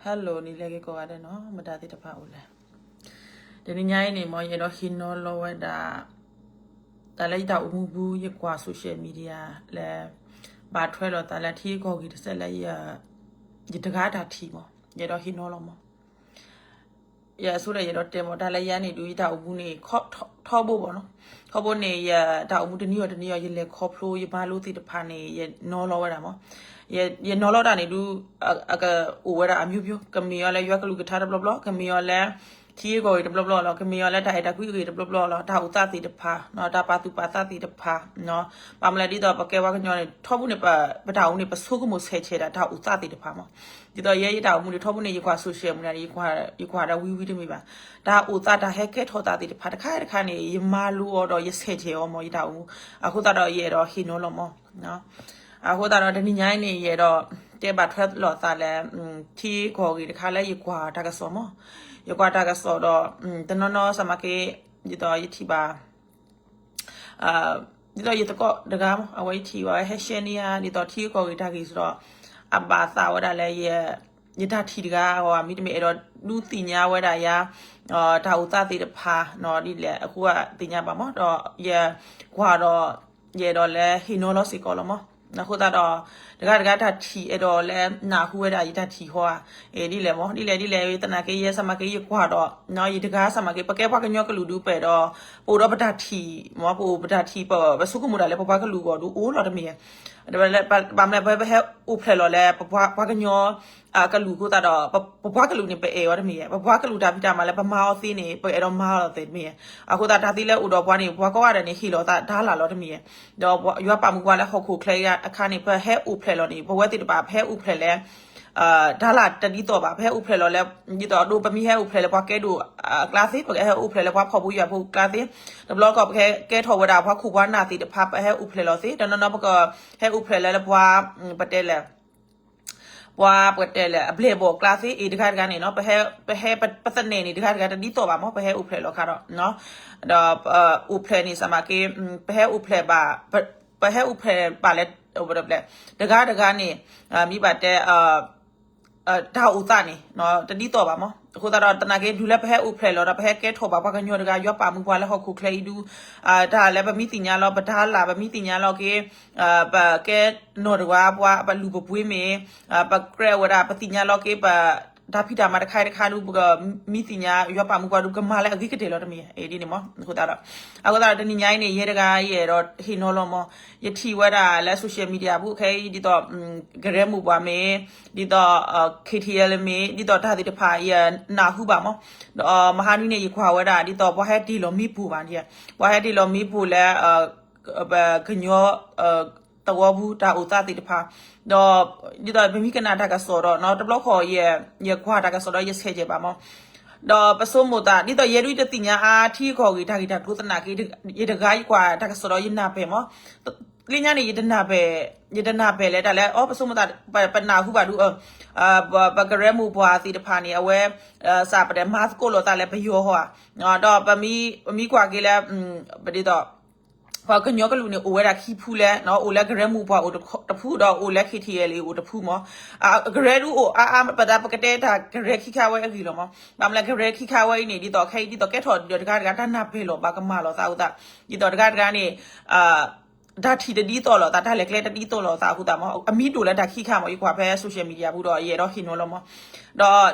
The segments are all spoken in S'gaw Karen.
Hello န့ၣ် လဲၤက့ၤကိးဂၤဒဲးနီၤ မတၤသ့ၣ်တဖၣ်အိၣ်လဲၣ်. တနံၤညါအံၤန့ၣ် မ်ယအဲၣ်ဒိးဟ့ၣ်နီၤလီၤဝဲဒၣ် တၢ်လၢယတၢ်အိၣ်မူပူၤ ယကွၢ် social media လၢ ဘၣ်ထွဲလိာ်သးလၢထံဂုၤကီၢ်ဂၤတစဲးလၢ ယတဂၤတၢ်ထံၣ်မး ယအဲၣ်ဒိးဟ့ၣ်နီၤလီၤမး. ယဆိကမိၣ်ယအဲၣ်ဒိးတဲမး တၢ်လၢယၤန့ၣ်ဒုး ယတၢ်အိၣ်မူန့ၣ် ထီဘိဘၣ်နီၤ, ထီဘိန့ၣ် ယတၢ်အိၣ်မူတနံၤအီၤတနံၤအီၤ ယလဲၤခီဖျိ ယမၤလိသ့ၣ်တဖၣ်န့ၣ် ယနီၤလီၤဝဲဒၣ်မး. ယနီၤလီၤတၢ်န့ၣ်ဒုး အကအိၣ်ဝဲဒၣ်အမျိုးမျိုး, ကမ့ၢ်အီၤလၢယွၤကလုၢ်ကထါတဘျီဘျီ, ကမ့ၢ်အီၤလၢ ထံဂုၤကီၢ်ဂၤတဘျီဘျီလီၤ, ကမ့ၢ်အီၤလၢတၢ်အဲၣ်တၢ်ကွံအဂ့ၢ်တဘျီဘျီလီၤ, တၢ်အိၣ်သးသ့ၣ်တဖၣ်, တၢ်ပာ်သူၣ်ပာ်သးသ့ၣ်တဖၣ်, ဘၣ်မနုၤလဲၣ်ဒ်သိးပကဲပှၤကညီန့ၣ် ထီဘိန့ၣ် ပတၢ်အိၣ်မူန့ၣ် ပဆိကမိၣ်ဆဲးဆဲးဒၣ်တၢ်အိၣ်သးသ့ၣ်တဖၣ်မး. ဒ်သိးယဲယတၢ်အိၣ်မူန့ၣ် ထီဘိန့ၣ် ယကွၢ် social media န့ၣ် ယကွၢ်ဒၣ်ဝံၤဝံၤတမ့ၢ်ဘၣ်, တၢ်အိၣ်သးတၢ်ဟဲကဲထီၣ်သးသ့ၣ်တဖၣ်တခါတခါန့ၣ် ယမၤလိအီၤဒီးယဆဲးဆဲးအီၤမး ယတၢ်အိၣ်မူ, အဃိသတးဒီးယအဲၣ်ဒိးဟ့ၣ်နီၤလီၤမး. အဃိသတးဒီးတနံၤညါအံၤန့ၣ် ယအဲၣ်ဒိးတဲဘၣ်ထွဲလိာ်သးလၢ ထံဂုၤကီၢ်ဂၤတခါလၢယကွၢ်တၢ်ကစီၣ်မး, ယကွၢ်တၢ်ကစီၣ်ဒီး တနီၤနီၤစးမၤက့ ဒ်သိးယထံၣ်ဘၣ် ဒ်သိးယသကိးတဂၤမး အဝဲယထံၣ်ဘၣ်ဝဲဟဲ share န့ၢ်ယၤ ဒ်သိးထံဂုၤကီၢ်ဂၤတၢ်ဂ့ၢ်စ့ၢ်ဒီး အဘၣ်သးဝဲဒၣ်လၢ ယတၢ်ထံၣ်တဂၤအဂီၢ် မ့တမ့ၢ်အဲၣ်ဒိးဒုးသ့ၣ်ညါဝဲဒၣ်ယၤ တၢ်အိၣ်သးသ့ၣ်တဖၣ်နီၤ ဒ်လဲၣ်အဃိသ့ၣ်ညါဘၣ်မး ဒီးယကွၢ်ဒီး ယအဲၣ်ဒိးလၢဟ့ၣ်နီၤလီၤစ့ၢ်ကီးလီၤမး. အဃိသတးဒီး တဂၤတဂၤတၢ်ထံၣ်အဲၣ်ဒိးလၢနၢ်ဟူဝဲဒၣ်ယတၢ်ထံၣ်ဃီဧါ, ဒ်လဲၣ်မး ဒ်လဲၣ်ဒ်လဲၣ် သနာ်က့ယဲစးမၤက့ယကွၢ်ဒီး ယတဂၤစးမၤက့ ပကဲပှၤကညီကလုာ်ဒုးပှဲၤဒီး ပအိၣ်ဒီးပတၢ်ထံၣ်မး ပအိၣ်ပတၢ်ထံၣ် ပဆိကမိၣ်တၢ်လၢပပှၤကလုာ်အဂီၢ်ဒုးအိၣ်လီၤတမ့ၢ်ဧါ. ဘၣ်မနုၤလဲၣ် ပဟဲအိၣ်ဖျဲၣ်လီၤလၢ ပပှၤကညီ ကလုာ်အဃိသတးဒီး ပပှၤကလုာ်န့ၣ် ပအဲၣ်အီၤတမ့ၢ်ဧါ, ပပှၤကလုာ်တၢ်ဖံးတၢ်မၤလၢပမၤအီၤသ့န့ၣ် ပအဲၣ်ဒိးမၤအီၤသ့တမ့ၢ်ဧါ. အဃိသတးတၢ်သ့လၢအိၣ်ဒီးပှၤန့ၣ် ပှၤကိးဂၤဒဲးန့ၣ် ဟ့ၣ်လီၤသးတၢ်လၢ်လီၤတမ့ၢ်ဧါ. ဒီးယွၤပာ်မူပှၤလၢဟီၣ်ခိၣ်ချၢအခါန့ၣ် ပဟဲအိၣ်ဖျဲၣ်လီၤန့ၣ် ပဝဲသ့ၣ်တဖၣ် ပဟဲအိၣ်ဖျဲၣ်လၢ တၢ်လၢ်တဒ်သိးဘၣ် ပဟဲအိၣ်ဖျဲၣ်လီၤလၢ ဒ်သိးဒ်ပမ့ၢ်ဟဲအိၣ်ဖျဲၣ်လၢပှၤကဲဒိၣ်အကျါသ့ ပကဟဲအိၣ်ဖျဲၣ်လၢပှၤဖှီၣ်ဖိယာ်ဖိအကျါသ့, တဘျီကီးပကဟဲကဲထီၣ်ဝဲဒၣ်ပှၤခိၣ်ပှၤနၢ်သ့ၣ်တဖၣ် ပဟဲအိၣ်ဖျဲၣ်လီၤသ့, တနီၤနီၤပကဟဲအိၣ်ဖျဲၣ်လၢလၢပှၤ ပတဲလဲၣ် ပှၤပတဲလဲၣ် အဘျဲၣ်ဘီၣ်အကျါသ့ အ့ၣ်တဂၤတဂၤန့ၣ်နီၤ ပဟဲ ပဟဲပသနဲၣ်န့ၣ် တဂၤတဂၤတဒ်သိးဘၣ်မး ပဟဲအိၣ်ဖျဲၣ်လီၤခါဒီး ဒီး အိၣ်ဖျဲၣ်န့ၣ် စးမၤက့ ပဟဲအိၣ်ဖျဲၣ်ဘၣ် ပဟဲအိၣ်ဖျဲၣ်ဘၣ်လၢ တဂၤတဂၤန့ၣ် မ့ၢ်ဘၣ်တဲ တၢ်အိၣ်သးန့ၣ် တဒ်သိးဘၣ်မး. အဃိသတးဒီး သနာ်က့ တုၤလၢပဟဲအိၣ်ဖျဲၣ်လီၤဒီး ပဟဲကဲထီၣ်ဘၣ်ပှၤကညီတဂၤ ယွၤပာ်မူပှၤလၢဟီၣ်ခိၣ်ချၢအံၤဒုး တၢ်လၢပမ့ၢ်သ့ၣ်ညါလီၤ ပတၢ်လၢ် ပမ့ၢ်သ့ၣ်ညါလီၤက့ၤ ပကဲနီၢ်တဂၤပှၤ ပလူၤပပှ့ၤမ့ၢ် ပကြၢးဝဲဒၣ် ပသ့ၣ်ညါလီၤက့ၤ ပတၢ်ဖံးတၢ်မၤတခါတခါဒုး ပကမ့ၢ်သ့ၣ်ညါ ယွၤပာ်မူပှၤဒုး ပကမၤလၢအဂ့ၤကတၢၢ်လီၤတမ့ၢ်ဧါ. ဒ်န့ၣ်မး အဃိသတးဒီး အဃိသတးဒီး တနံၤညါအံၤန့ၣ် ယဲတဂၤယအဲၣ်ဒိးဟ့ၣ်နီၤလီၤမး ယထံၣ်ဝဲဒၣ်လၢ social media ပူၤခဲအံၤ ဒ်သိး ကရၢမိၢ်ပှၢ်မ့ၢ် ဒ်သိး KTLA မ့ၢ် ဒ်သိးတၢ်သ့ၣ်တဖၣ် ယနၢ်ဟူဘၣ်မး. ဒီးမဟါနွံန့ၣ် ယကွၢ်ဝဲဒၣ် ဒ်သိးပှၤဟဲတ့ၢ်လီၤမ့ၣ်ပိၢ်ဘၣ်န့ၣ် ပှၤဟဲတ့ၢ်လီၤမ့ၣ်ပိၢ်လၢ ပကညီ သဝီပူၤ တၢ်အိၣ်သးသ့ၣ်တဖၣ် ဒီး ဒ်သိးပမ့ၢ်ကနၣ်တၢ်ကစီၣ်ဒီး တဘျီဃီ ယကွၢ်တၢ်ကစီၣ်ဒီး ယဆဲးကဲဘၣ်မး ဒီးပဆိကမိၣ်သး ဒ်သိးယဲဒုးတသ့ၣ်ညါအါ ထံဂုၤကီၢ်ဂၤတၢ်ဂ့ၢ်တၢ်ကျိၤသနာ်က့ ယတဂၤယကွၢ်တၢ်ကစီၣ်ဒီးယနၢ်ပၢၢ်မး လၢညါန့ၣ် ယတနၢ်ပၢၢ် ယတနၢ်ပၢၢ်လၢတၢ်လၢ အီ ပဆိကမိၣ်သး ပနၢ်ဟူဘၣ်ဒုး ပကရၢမိၢ်ပှၢ်သ့ၣ်တဖၣ်န့ၣ် အဝဲ စးပတဲမၤသကိးလိာ်သးလၢပယီၤဟီဧါ ဒီးပမ့ၢ်ကွၢ်က့ၤလၢ ပဒ်သိး ပှၤကညီကလုာ်န့ၣ် အိၣ်ဝဲဒၣ်ခံဖုလဲၣ် အိၣ်လၢကရၢမိၢ်ပှၢ်အိၣ်တဖုဒီး အိၣ်လၢ KTLA အိၣ်တဖုမး ကရၢဒုးအိၣ်အါအါ ပသးပကတဲတၢ်ကရၢခံခါဝဲအဂ့ၢ်လီၤမး ဘၣ်မနုၤလဲၣ် ကရၢခံခါဝဲအံၤန့ၣ် ဒ်သိးခဲအံၤ ဒ်သိးကဲထီၣ်ဒီးတဂၤတဂၤတၢ်နၢ်ပၢၢ်လိာ်ဘၣ်ကမၣ်လိာ်သးအဃိသတး ဒ်သိးတဂၤတဂၤန့ၣ် တၢ်ထံၣ်တဒ်သိးလိာ်သး တၢ်လဲၤကျဲတဒ်သိးလိာ်သးအဃိသတးမး အမံၤဒိၣ်လၢတၢ်ခံခါမး ယကွၢ်ဖဲ social media ပူၤဒီး ယအဲၣ်ဒိးဟ့ၣ်နီၤလီၤမး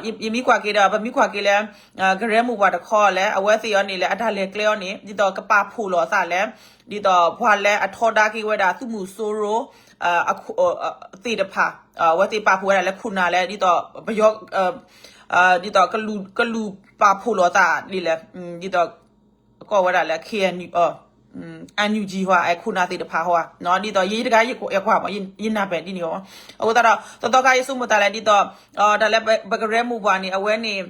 ဒီးယမ့ၢ်ကွၢ်က့ၤဒီး ပမ့ၢ်ကွၢ်က့ၤလၢ ကရၢမိၢ်ပှၢ်တခီလဲၣ် အဝဲသ့ၣ်အီၤန့ၣ်လဲၣ် အတၢ်လဲၤကျဲအီၤန့ၣ် ဒ်သိးကပာ်ဖှိၣ်လိာ်အသးလဲၣ် ဒ်သိးပှၤလၢအထီဒါက့ၤဝဲဒၣ် သုးမုၢ်စိရိၤ သ့ၣ်တဖၣ် အဝဲသ့ၣ်ပာ်ဖှိၣ်ဝဲဒၣ်လၢခိၣ်နၢ်လဲၣ် ဒ်သိးပယီၤ ဒ်သိးကလူၤပာ်ဖှိၣ်လိာ်သးဒ်လဲၣ် ဒ်သိး ကီၢ်ဝဲဒၣ်လၢ KNU NUG ဟီ ခိၣ်နၢ်သ့ၣ်တဖၣ်ဟီ ဒ်သိးယဲတဂၤယကွၢ်မး ယနၢ်ပၢၢ်ဒ်န့ၣ်မး အဃိသတးဒီး သီသီခါယဆိကမိၣ်သးလဲၣ် ဒ်သိး တၢ်လၢပကရၢမိၢ်ပှၢ်န့ၣ် အဝဲန့ၣ်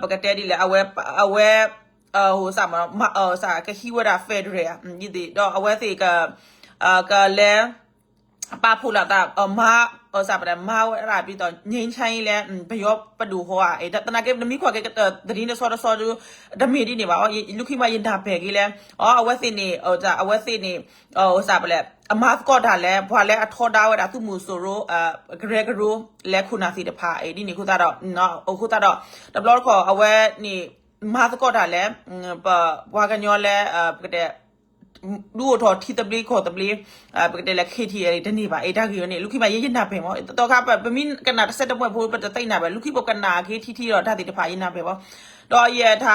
ပကတဲဒ်လဲၣ် အဝဲ အဝဲ စးမး စးကဟံးဝဲဒၣ် federal ဒီးအဝဲသ့ၣ် ကလဲၤ ပာ်ဖှိၣ်လိာ်သး မၤ စးပဒဲးမၤဝဲဒၣ်ဒ်သိး ငြိမ်းချမ်းရေး လၢ ပယီၤပဒိၣ်ဃီဧါ, သနာ်က့ နမ့ၢ်ကွၢ်က့ၤ တဒ်န့ၣ်တဆီတဆီဒု တမ့ၢ်ဒ်န့ၣ်ဘၣ်, လၢခံမး ယနၢ်ပၢၢ်က့ၤလၢ အ အဝဲသ့ၣ်န့ၣ် အဝဲသ့ၣ်န့ၣ် စးပလဲၣ် အမၤသကိးတၢ်လၢ ပှၤလၢအထီဒါဝဲဒၣ်သုးမုၢ်စိရိၤ ကရၢကရိ လၢခိၣ်နၢ်သ့ၣ်တဖၣ် ဒ်န့ၣ်အဃိသတးဒီး အဃိသတးဒီး တဘျီတခီၣ် အဝဲန့ၣ် မၤသကိးတၢ်လၢ ပ ပှၤကညီလၢ ပကတဲ ဒုးအိၣ်ထီၣ်ထံသဘျ့ကီၢ်သဘျ့ ပကတဲလၢ ခ့ထံအဲ တန့ၢ်ဘၣ် အတၢ်ဂ့ၢ်ဝဲန့ၣ် လၢခံမး ယ ယနၢ်ပၢၢ်မး, တခါ ပမ့ၢ်ကနၣ်တစဲးတမှဲၣ်ဖိ ပတသ့ၣ်ညါဘၣ်, လၢခံပကနၣ်က့ၤထံထံဒီးတၢ်သ့ၣ်တဖၣ် ယနၢ်ပၢၢ်မး, ဒီးယ ယတ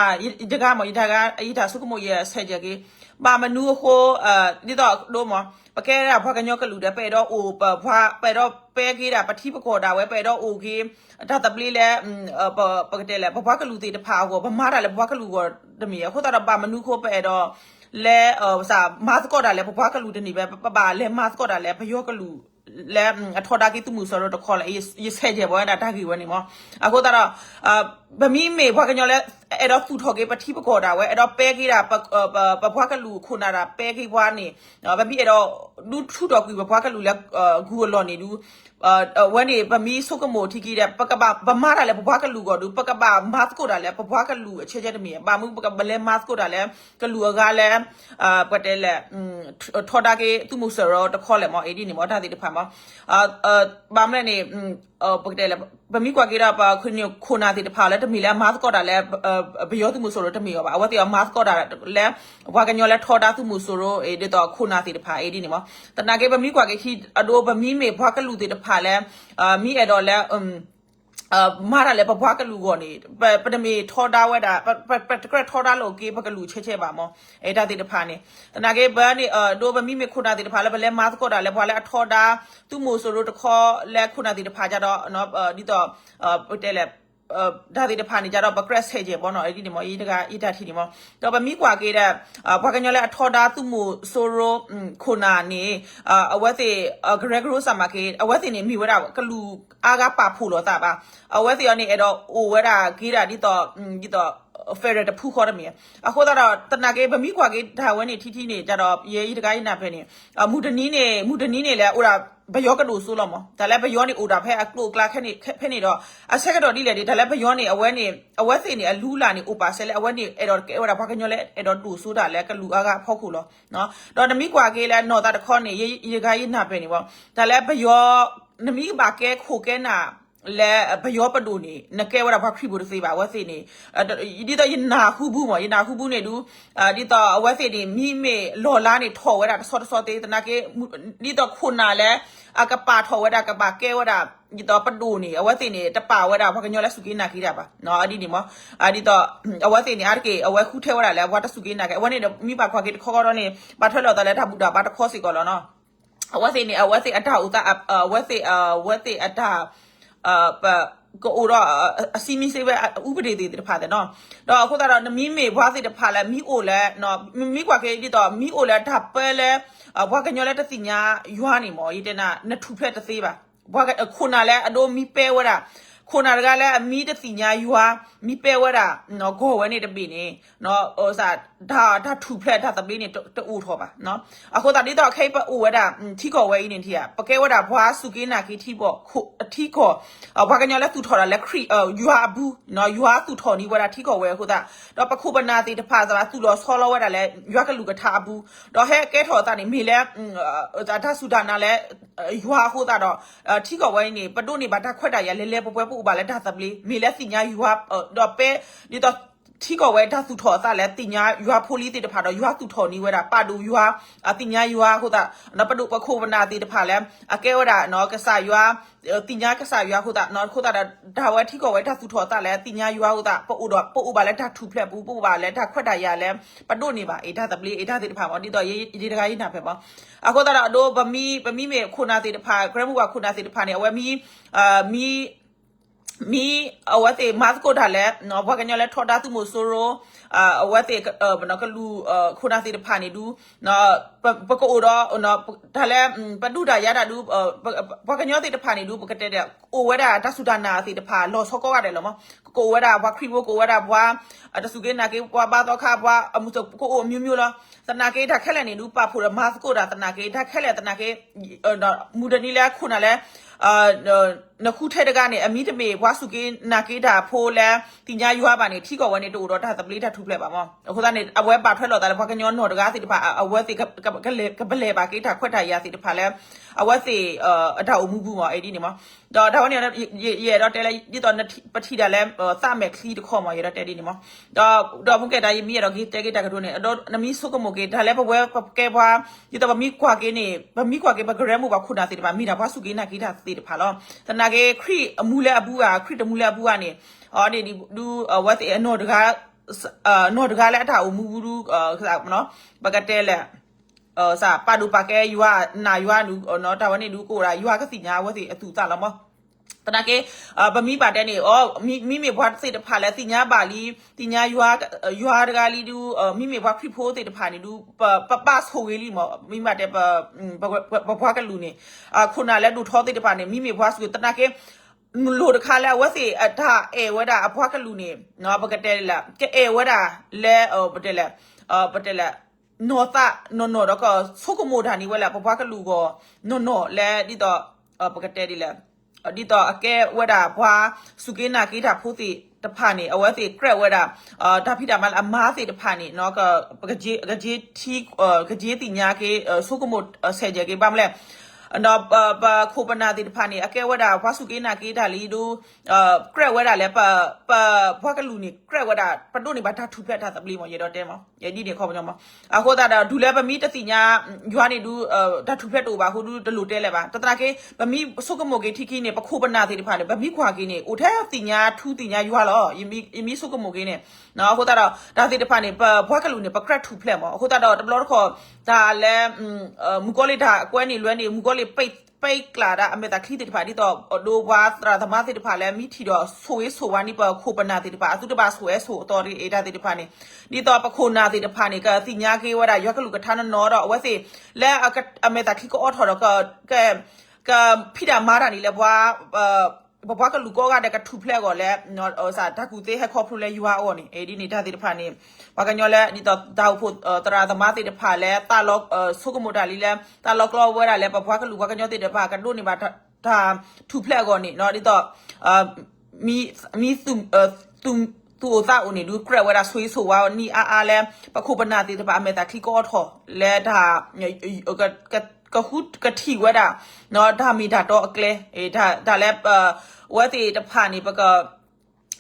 ဂၤမး ယတဂၤ ယတၢ်ဆိကမိၣ် ယဆဲးကဲက့ၤ ဘၣ်မနုၤအဃိ ဒ်သိးဒိမး ပကဲဒၣ်ပှၤကညီကလုာ်ဒီး ပအဲၣ်ဒိးအိၣ် ပ ပှၤ ပအဲၣ်ဒိးပဲက့ၤဒၣ် ပထံပကီၢ်ဒၣ်ဝဲ ပအဲၣ်ဒိးအိၣ်က့ၤ တၢ်သဘျ့လၢ ပ ပကတဲလဲၣ် ပပှၤကလုာ်သ့ၣ်တဖၣ်အဂီၢ် ပမၤတၢ်လၢပပှၤကလုာ်အဂီၢ်တမ့ၢ်, အဃိသတးဒီး ဘၣ်မနုၤအဃိ ပအဲၣ်ဒိး လၢ မၤသကိးတၢ်လၢပပှၤကလုာ်တန့ၢ်ဘၣ်, ပဘၣ်လဲၤမၤသကိးတၢ်လၢပယီၤကလုာ် လၢ အထီဒါက့ၤသုးမုၢ်စိရိၤတခီလၢ ယဆဲးကဲၤဘၣ်ဝဲဒၣ်တၢ်ဂ့ၢ်ဝဲန့ၣ်မး, အဃိသတးဒီး ပမ့မ့ၢ်ပှၤကညီလၢ အဲၣ်ဒိးသူၣ်ထီၣ်က့ၤပထံပကီၢ်ဒၣ်ဝဲ အဲၣ်ဒိးပဲက့ၤဒၣ် ပပှၤကလုာ်ခိၣ်နၢ်ဒၣ်ပဲက့ၤပှၤန့ၣ်, ပမ့ၢ်အဲၣ်ဒိး ဒုးထုးထီၣ်ကွံာ်ပပှၤကလုာ်လၢ ဂုၢ်အလီၢ်န့ၣ်ဒုး ဝဲန့ၣ် ပမ့ၢ်ဆိကမိၣ်ထံက့ၤဒီး ပကဘၣ် ပမၤတၢ်လၢပပှၤကလုာ်အဂီၢ်ဒုး ပကဘၣ်မၤသကိးတၢ်လၢပပှၤကလုာ်အဆဲးကဲၤတမ့ၢ်, ဘၣ်မနုၤပကဘၣ်လဲၤမၤသကိးတၢ်လၢ ကလုာ်အဂၤလၢ ပတဲလဲၣ် ထီဒါက့ၤသုးမုၢ်စိရိၤတခီလဲၣ်မး, ဒ်န့ၣ်မး တၢ်သ့ၣ်တဖၣ်မး ဘၣ်မနုၤလဲၣ်န့ၣ် ပကတဲလဲၣ် ပမ့ၢ်ကွၢ်က့ၤဒီး ပခိၣ်နၢ်သ့ၣ်တဖၣ်လၢတမ့ၢ်လၢအမၤသကိးတၢ်လၢ ပယီၤသုးမုၢ်စိရိၤတမ့ၢ်အီၤဘၣ်, အဝဲသ့ၣ်အမၤသကိးတၢ်လၢ ပှၤကညီလၢထီဒါသုးမုၢ်စိရိၤ ဒ်သိးခိၣ်နၢ်သ့ၣ်တဖၣ် ဒ်န့ၣ်မး, သနာ်က့ ပမ့ၢ်ကွၢ်က့ၤခံအဒိ ပမ့မ့ၢ်ပှၤကလုာ်သ့ၣ်တဖၣ်လၢ မ့ၢ်အဲၣ်ဒိးလၢ မၤတၢ်လၢပပှၤကလုာ်အဂီၢ်န့ၣ် ပတမ့ၢ်ထီဒါဝဲဒၣ် ပတကြၢးထီဒါလိာ်က့ၤပကလုာ်ဆဲးဆဲးဘၣ်မး, တၢ်သ့ၣ်တဖၣ်န့ၣ်, သနာ်က့ ပန့ၣ် ဒိ ပမ့မ့ၢ်ခိၣ်နၢ်သ့ၣ်တဖၣ်လၢပလဲၤမၤသကိးတၢ်လၢပှၤလၢအထီဒါ သုးမုၢ်စိရိၤတခီလၢခိၣ်နၢ်သ့ၣ်တဖၣ်ကဒီး ဒ်သိး ပတဲလဲၣ် တၢ်သ့ၣ်တဖၣ်န့ၣ်ကဒီး ပကြၢးဆဲးကဲၤဘၣ်နီၤ ဒ်န့ၣ်မး ယတဂၤယတၢ်ထံၣ်န့ၣ်မး, ဒီးပမ့ၢ်ကွၢ်က့ၤဒီး ပှၤကညီလၢအထီဒါသုးမုၢ်စိရိၤ ခိၣ်နၢ်န့ၣ် အဝဲသ့ၣ် ကရၢကရိစၢ်မၤက့ၤ အဝဲသ့ၣ်န့ၣ်မ့ၢ်ဝဲဒၣ်ကလုာ်အါဂၤပာ်ဖှိၣ်လိာ်သးဘၣ်, အဝဲသ့ၣ်အံၤန့ၣ် အဲၣ်ဒိးအိၣ်ဝဲဒၣ်က့ၤဒၣ်ဒ်သိး ဒ်သိး federal တဖုဃီတမ့ၢ်, အဃိသတးဒီး သနာ်က့ ပမ့ၢ်ကွၢ်က့ၤတၢ်ဝဲန့ၣ်ထံထံန့ၣ် ကဒီး ယဲယတဂၤယနၢ်ပၢၢ်န့ၣ် မုၢ်တနံၤန့ၣ် မုၢ်တနံၤန့ၣ်လဲၣ် အိၣ်ဒၣ်ပယီၤကဒိၣ်စိလီၤမး, တၢ်လၢပယီၤန့ၣ်အိၣ်ဒၣ်ဖဲအကျိၤအကျဲဖဲန့ၣ်ဒီး အဆၢကတီၢ်ဒ်လဲၣ်န့ၣ် တၢ်လၢပယီၤန့ၣ် အဝဲန့ၣ် အဝဲသ့ၣ်န့ၣ် အလုၢ်အလၢ်န့ၣ် အိၣ်ပာ်စဲလၢအဝဲန့ၣ် အဲၣ်ဒိးကဲဝဲဒၣ်ပှၤကညီလၢ အဲၣ်ဒိးဒိၣ်စိတၢ်လၢကလုာ်အါဂၤအဖီခိၣ်လီၤ. ဒီးနမ့ၢ်ကွၢ်က့ၤလၢနီၢ်သးတခီန့ၣ် ယတဂၤယနၢ်ပၢၢ်န့ၣ်မး တၢ်လၢပယီၤ နမ့ၢ်ဘၣ်ကဲခိၣ်ကဲနၢ် လၢပယီၤပဒိၣ်န့ၣ် နကဲဝဲဒၣ်ပှၤခရံာ်ဖိတသ့ဘၣ် အဝဲသ့ၣ်န့ၣ် ဒ်သိးယနၢ်ဟူဘၣ်မး ယနၢ်ဟူဘၣ်န့ၣ်ဒုး ဒ်သိးအဝဲသ့ၣ်န့ၣ် မ့မ့ၢ်လီၢ်လၤန့ၣ်ထီၣ်ဝဲဒၣ်တဆီတဆီသ့ သနာ်က့ ဒ်သိးခိၣ်နၢ်လၢ အကပာ်ထီၣ်ဝဲဒၣ် ကဘၣ်ကဲဝဲဒၣ် ဒ်သိးပဒိၣ်န့ၣ် အဝဲသ့ၣ်န့ၣ် တပာ်ဝဲဒၣ်ပှၤကညီလၢစူၢ်က့ၤနာ်က့ၤတၢ်ဘၣ် ဒ်န့ၣ်မး ဒ်သိး အဝဲသ့ၣ်န့ၣ် အါတက့ၢ် အဝဲဃုထၢဝဲဒၣ်လၢအဝဲတစူၢ်က့ၤနာ်က့ၤ အဝဲန့ၣ်ဒီးမ့ၢ်ဘၣ်ကွၢ်က့ၤတခီခီဒီးန့ၣ် ဘၣ်ထွဲလိာ်သးလၢတၢ်ဘူၣ်တၢ်ဘါတခီစ့ၢ်ကီးလီၤနီၤ. အဝဲသ့ၣ်န့ၣ် အဝဲသ့ၣ်အတၢ်အိၣ်သး အဝဲသ့ၣ် အဝဲသ့ၣ်အတၢ် ပ ကအိၣ်ဒီး အစံမံစံဝဲအူပဒ့ၣ်သ့ၣ်တဖၣ်သ့ၣ်နီၤ. ဒီးအဃိသတးဒီး နမ့မ့ၢ်ပှၤသ့ၣ်တဖၣ်လၢ မ့ၢ်အိၣ်လၢ မ့ၢ်ကွၢ်က့ၤဒ်သိး မ့ၢ်အိၣ်လၢတၢ်ပၢလၢ ပှၤကညီလၢတသ့ၣ်ညါယွၤန့ၣ်မး ယတဲနၤ နထူၣ်ဖျဲးတသ့ဘၣ်. ခိၣ်နၢ်လၢအဒိမ့ၢ်ပဲဝဲဒၣ် ခိၣ်နၢ်တဂၤလၢအမ့ၢ်တသ့ၣ်ညါယွၤ မ့ၢ်ပဲဝဲဒၣ် ဂီၢ်ဝဲန့ၣ်တဘ့ၣ်န့ၣ် တၢ်ထူၣ်ဖျဲးတၢ်သဘျ့န့ၣ် တအိၣ်ထီၣ်ဘၣ်. အဃိသတးဒ်သိးခဲအံၤပအိၣ်ဝဲဒၣ် ထံကီၢ်ဝဲအံၤန့ၣ်ထံၣ်ဧါ ပကဲဝဲဒၣ်ပှၤစူၢ်က့ၤနာ်က့ၤထံကီၢ် ထံကီၢ် ပှၤကညီလၢသူၣ်ထီၣ်ဒၣ်လၢခရံာ် ယွၤအပူၤ ယွၤသူၣ်ထီၣ်န့ၢ်ဝဲဒၣ်ထံကီၢ်ဝဲအဃိသတး ဒီးပခိၣ်ပနၢ်သ့ၣ်တဖၣ်သးသူၣ်လီၤဆီလီၤဝဲဒၣ်လၢ ယွၤကလုၢ်ကထါအပူၤ ဒီးဟဲကဲထီၣ်အသးန့ၣ် မ့ၢ်လၢ တၢ်စူၢ်တၢ်နာ်လၢ ယွၤအဃိသတးဒီး ထံကီၢ်ဝဲအံၤန့ၣ် ပဒိးန့ၢ်ဘၣ်တၢ်ခွဲးတၢ်ယာ်လဲၤလဲၤပှဲၤပှဲၤ ပအိၣ်ဘၣ်လၢတၢ်သဘျ့ မ့ၢ်လၢသ့ၣ်ညါယွၤ ဒီးပဲ ဒ်သိး ထံကီၢ်ဝဲတၢ်သူၣ်ထီၣ်အသးလၢသ့ၣ်ညါယွၤဖိလံၤသ့ၣ်တဖၣ်ဒီး ယွၤသူၣ်ထီၣ်န့ၢ်ဝဲဒၣ် ပာ်ဒိၣ်ယွၤ သ့ၣ်ညါယွၤအဃိသတး ပဒိၣ်ပခိၣ်ပနၢ်သ့ၣ်တဖၣ်လၢ အကဲဝဲဒၣ် ကစၢ်ယွၤ သ့ၣ်ညါကစၢ်ယွၤအဃိသတး အဃိသတးဒီး တၢ်ဝဲထံကီၢ်ဝဲတၢ်သူၣ်ထီၣ်အသးလၢသ့ၣ်ညါယွၤအဃိသတး ပအိၣ်ဒီး ပအိၣ်ဘၣ်လၢတၢ်ထူၣ်ဖျဲးပူၤ ပအိၣ်ဘၣ်လၢတၢ်ခွဲးတၢ်ယာ်လၢ ပဒိးန့ၢ်ဘၣ်အတၢ်သဘျ့ အတၢ်သ့ၣ်တဖၣ်မး ဒ်သိးယတဂၤယနၢ်ပၢၢ်မး အဃိသတးဒီးအဒိ ပမ့မ့ၢ်ခိၣ်နၢ်သ့ၣ်တဖၣ် ကရၢမိၢ်ပှၢ်ခိၣ်နၢ်သ့ၣ်တဖၣ်န့ၣ် အဝဲမ့ၢ် မ့ၢ် မ့ၢ်အဝဲသ့ၣ်မၤသကိးတၢ်လၢ ပှၤကညီလၢထီဒါသုးမုၢ်စိရိၤ အဝဲသ့ၣ် ကလုာ် ခိၣ်နၢ်သ့ၣ်တဖၣ်န့ၣ်ဒုး ပကအိၣ်ဒီး တၢ်လၢ ပဒုးတၢ်ယၤတၢ်ဒုး ပှၤကညီသ့ၣ်တဖၣ်န့ၣ်ဒုး ပကတဲဒီး အိၣ်ဝဲဒၣ်တၢ်စူၢ်တၢ်နာ်သ့ၣ်တဖၣ် လီၤဆီကိးဂၤဒဲးလီၤမး ကအိၣ်ဝဲဒၣ်ပှၤခရံာ်ဖိ ကအိၣ်ဝဲဒၣ်ပှၤ တစူၢ်က့ၤနာ်က့ၤ ပှၤဘါသီခါ ပှၤအမုၢ်စၢၤ ကအိၣ်အမျိုးမျိုးလီၤ. သနာ်က့ တၢ်ခဲလၢာ်န့ၣ်ဒုး ပာ်ဖှိၣ်ဒီးမၤသကိးတၢ် သနာ်က့ တၢ်ခဲလၢာ်သနာ်က့ မုၢ်တနံၤလၢခိၣ်နၢ်လၢ နဃုထဲတဂၤန့ၣ် အမံၤတမ့ၢ်ပှၤစူၢ်က့ၤနာ်က့ၤတၢ်ဖိလၢ သ့ၣ်ညါယွၤဘၣ်န့ၣ် ထံကီၢ်ဝဲန့ၣ် တအိၣ်ဒီးတၢ်သဘျ့တၢ်ထူၣ်ဖျဲးဘၣ်မး. အဃိသတးန့ၣ် အဝဲပာ်ထွဲလိာ်သးလၢပှၤကညီနီၢ်တဂၤသ့ၣ်တဖၣ် အဝဲသ့ၣ် ကပလၢၢ်ဘၣ်က့ၤတၢ်ခွဲးတၢ်ယာ်သ့ၣ်တဖၣ်လၢ အဝဲသ့ၣ် အတၢ်အိၣ်မူပူၤမး အံၤဒ်န့ၣ်မး. ဒီးတၢ်ဝဲန့ၣ် ယအဲၣ်ဒိးတဲလၢ ဒ်သိးပထံၣ်ဒၣ်လၢ သးမဲာ်ချံတခီမး ယအဲၣ်ဒိးတဲဒ်န့ၣ်မး. ဒီး ဒီးမူကဲတၢ် ယမ့ၢ်အဲၣ်ဒိးက့ၤတဲက့ၤတၢ်ကတိၤန့ၣ် နမ့ၢ်ဆိကမိၣ်က့ၤ တၢ်လၢပဝဲပကဲပှၤ ဒ်သိးပမ့ၢ်ကွၢ်က့ၤန့ၣ် ပမ့ၢ်ကွၢ်က့ၤ ပကရၢမိၢ်ပှၤခိၣ်နၢ်သ့ၣ်တဖၣ် မ့ၢ်ဒၣ်ပှၤစူၢ်က့ၤနာ်က့ၤတၢ်သ့ၣ်တဖၣ်လီၤ. သနာ်က့ ခရံာ်အမူလၢအဘူးဧါ ခရံာ်တမူလၢအဘူးဧါန့ၣ် အီၤန့ၣ်ဒုး အဝဲသ့ၣ်အနီၢ်တဂၤ နီၢ်တဂၤလၢအတၢ်အိၣ်မူပူၤဒုး ပကတဲလဲၣ် ပာ်ဒိၣ်ပာ်ကဲယွၤ နာ်ယွၤန့ၣ် တၢ်ဝဲန့ၣ်ဒုး ကအိၣ်ဒၣ်ယွၤကသ့ၣ်ညါအဝဲသ့ၣ်အသူၣ်အသးလီၤမး. သနာ်က့ ပမ့ၢ်ဘၣ်တဲန့ၣ် အီၤ မ့မ့ၢ်ပှၤသ့ၣ်တဖၣ်လၢသ့ၣ်ညါဘၣ်လံ သ့ၣ်ညါယွၤ ယွၤတဂၤလံဒုး မ့မ့ၢ်ပှၤခရံာ်ဖိသ့ၣ်တဖၣ်န့ၣ်ဒုး ပဘၣ်ဆိၣ်ဂ့ၤလံမး မ့မ့ၢ်ဘၣ်တဲ ပပှၤကလုာ်န့ၣ် ခိၣ်နၢ်လၢဒိၣ်ထီသ့ၣ်တဖၣ်န့ၣ် မ့မ့ၢ်ပှၤစူၢ်က့ၤ သနာ်က့ လိၣ်တခါလၢအဝဲသ့ၣ်အတၢ်အဲၣ်ဝဲဒၣ်အပှၤကလုာ်န့ၣ် ပကတဲလဲၣ် ကအဲၣ်ဝဲဒၣ်လၢ ပတဲလဲၣ် ပတဲလဲၣ် နီၢ်သးနီၢ်နီၢ်ဒီးကဆိကမိၣ်တၢ်န့ၣ်ဝဲလၢပပှၤကလုာ်ဂီၢ် နီၢ်နီၢ်လၢဒ်သိး ပကတဲဒ်လဲၣ် ဒ်သိးအကဲဝဲဒၣ်ပှၤစူၢ်က့ၤနာ်က့ၤတၢ်ဖိသ့ၣ်တဖၣ်န့ၣ် အဝဲသ့ၣ်ကြၢးဝဲဒၣ် တၢ်ဖံးတၢ်မၤလၢအမၤသ့ၣ်တဖၣ်န့ၣ် ကက့ၤထံ ကက့ၤသ့ၣ်ညါက့ၤ ဆိကမိၣ်ဆဲးယဲၢ်က့ၤ ဘၣ်မနုၤလဲၣ် ပခိၣ်ပနၢ်သ့ၣ်တဖၣ်န့ၣ် အကဲဝဲဒၣ်ပှၤစူၢ်က့ၤနာ်က့ၤတၢ်လံဒုး ကြၢးဝဲဒၣ်လၢ ပပှၤကလုာ်န့ၣ် ကြၢးဝဲဒၣ် ပဒိးန့ၢ်ဘၣ်တၢ်ထူၣ်ဖျဲးတၢ်သဘျ့မး ယအဲၣ်ဒိးတဲမး ဒ်န့ၣ်ခီပညီမး. အဃိသတးဒီး တုၤလၢပမ့ၢ်တသ့ၣ်ညါ ယွၤန့ၣ်ဒုး တၢ်ထူၣ်ဖျဲးတအိၣ်ဘၣ်အဃိဒုး တလိၣ်တဲလၢၤဘၣ်. တသနာ်က့ ပမ့ၢ်ဆိကမိၣ်က့ၤထံခံန့ၣ် ပခိၣ်ပနၢ်သ့ၣ်တဖၣ်န့ၣ် ပမ့ၢ်ကွၢ်က့ၤန့ၣ် အိၣ်ထဲသ့ၣ်ညါထူသ့ၣ်ညါယွၤလီၤ. ယမ့ၢ်ဆိကမိၣ်က့ၤန့ၣ် အဃိသတးဒီး တၢ်သ့ၣ်တဖၣ်န့ၣ် ပပှၤကလုာ်န့ၣ် ပကြၢးထူၣ်ဖျဲးမး. အဃိသတးဒီး တဘျီတခီၣ် တၢ်လၢ မုၣ်ကီၤလံၢ်တၢ်ကွဲန့ၣ်လွဲန့ၣ် မုၣ်ကီၤလံၢ် ပဲကျၢဒၣ်အမဲာ်သၣ်ချံသ့ၣ်တဖၣ် ဒ်သိးဒိပှၤသရၣ်သမါသ့ၣ်တဖၣ်လၢ မ့ၢ်ထံၣ်ဒီးဆိၣ်ဂ့ၤဆိၣ်ဝါန့ၢ်ပခိၣ်ပနၢ်သ့ၣ်တဖၣ် အသုတဘၣ်ဆိၣ်အဲၣ်ဆိၣ်အသီတဂ့ၤ တၢ်သ့ၣ်တဖၣ်န့ၣ် ဒ်သိးပခိၣ်နၢ်သ့ၣ်တဖၣ်န့ၣ် ကသ့ၣ်ညါက့ၤဝဲဒၣ် ယွၤကလုၢ်ကထါနီၢ်နီၢ်ဒီး အဝဲသ့ၣ်လၢအမဲာ်သၣ်ချံကအိးထီၣ်ဒီး ကဖံးတၢ်မၤတၢ်န့ၣ်လၢပှၤ ပပှၤကလုာ်ကိးဂၤဒဲးကထူၣ်ဖျဲးအဂီၢ်လၢ တၢ်ကူၣ်သ့ဟဲခီဖျိလၢယွၤအဂီၢ်န့ၣ် ဒ်န့ၣ်တၢ်သ့ၣ်တဖၣ်န့ၣ် ပှၤကညီလၢ ဒ်သိးတၢ်အိၣ်ဖှိၣ်သရၣ်သမါသ့ၣ်တဖၣ်လၢ သးလီ ဆိကမိၣ်တၢ်လံလၢ သးလီကျီဝဲဒၣ်လၢပပှၤကလုာ်ပှၤကညီသ့ၣ်တဖၣ် ကဒိးန့ၢ်ဘၣ်တၢ်ထူၣ်ဖျဲးအဂီၢ်န့ၣ် ဒ်သိး မံ သူၣ်အိၣ်သးအိၣ်န့ၣ်ဒုး ကြၢးဝဲဒၣ်ဆိၣ်ဂ့ၤဆိၣ်ဝါနံၣ်အါအါလၢ ပခိၣ်ပနၢ်သ့ၣ်တဖၣ်အမဲာ်သၣ်ချံကအိးထီၣ်လၢတၢ် ကဃုကထံၣ်ဝဲဒၣ် တၢ်မ့ၢ်တၢ်တီအကျဲ တၢ်လၢ အဝဲသ့ၣ်တဖၣ်န့ၣ် ပက ဒ်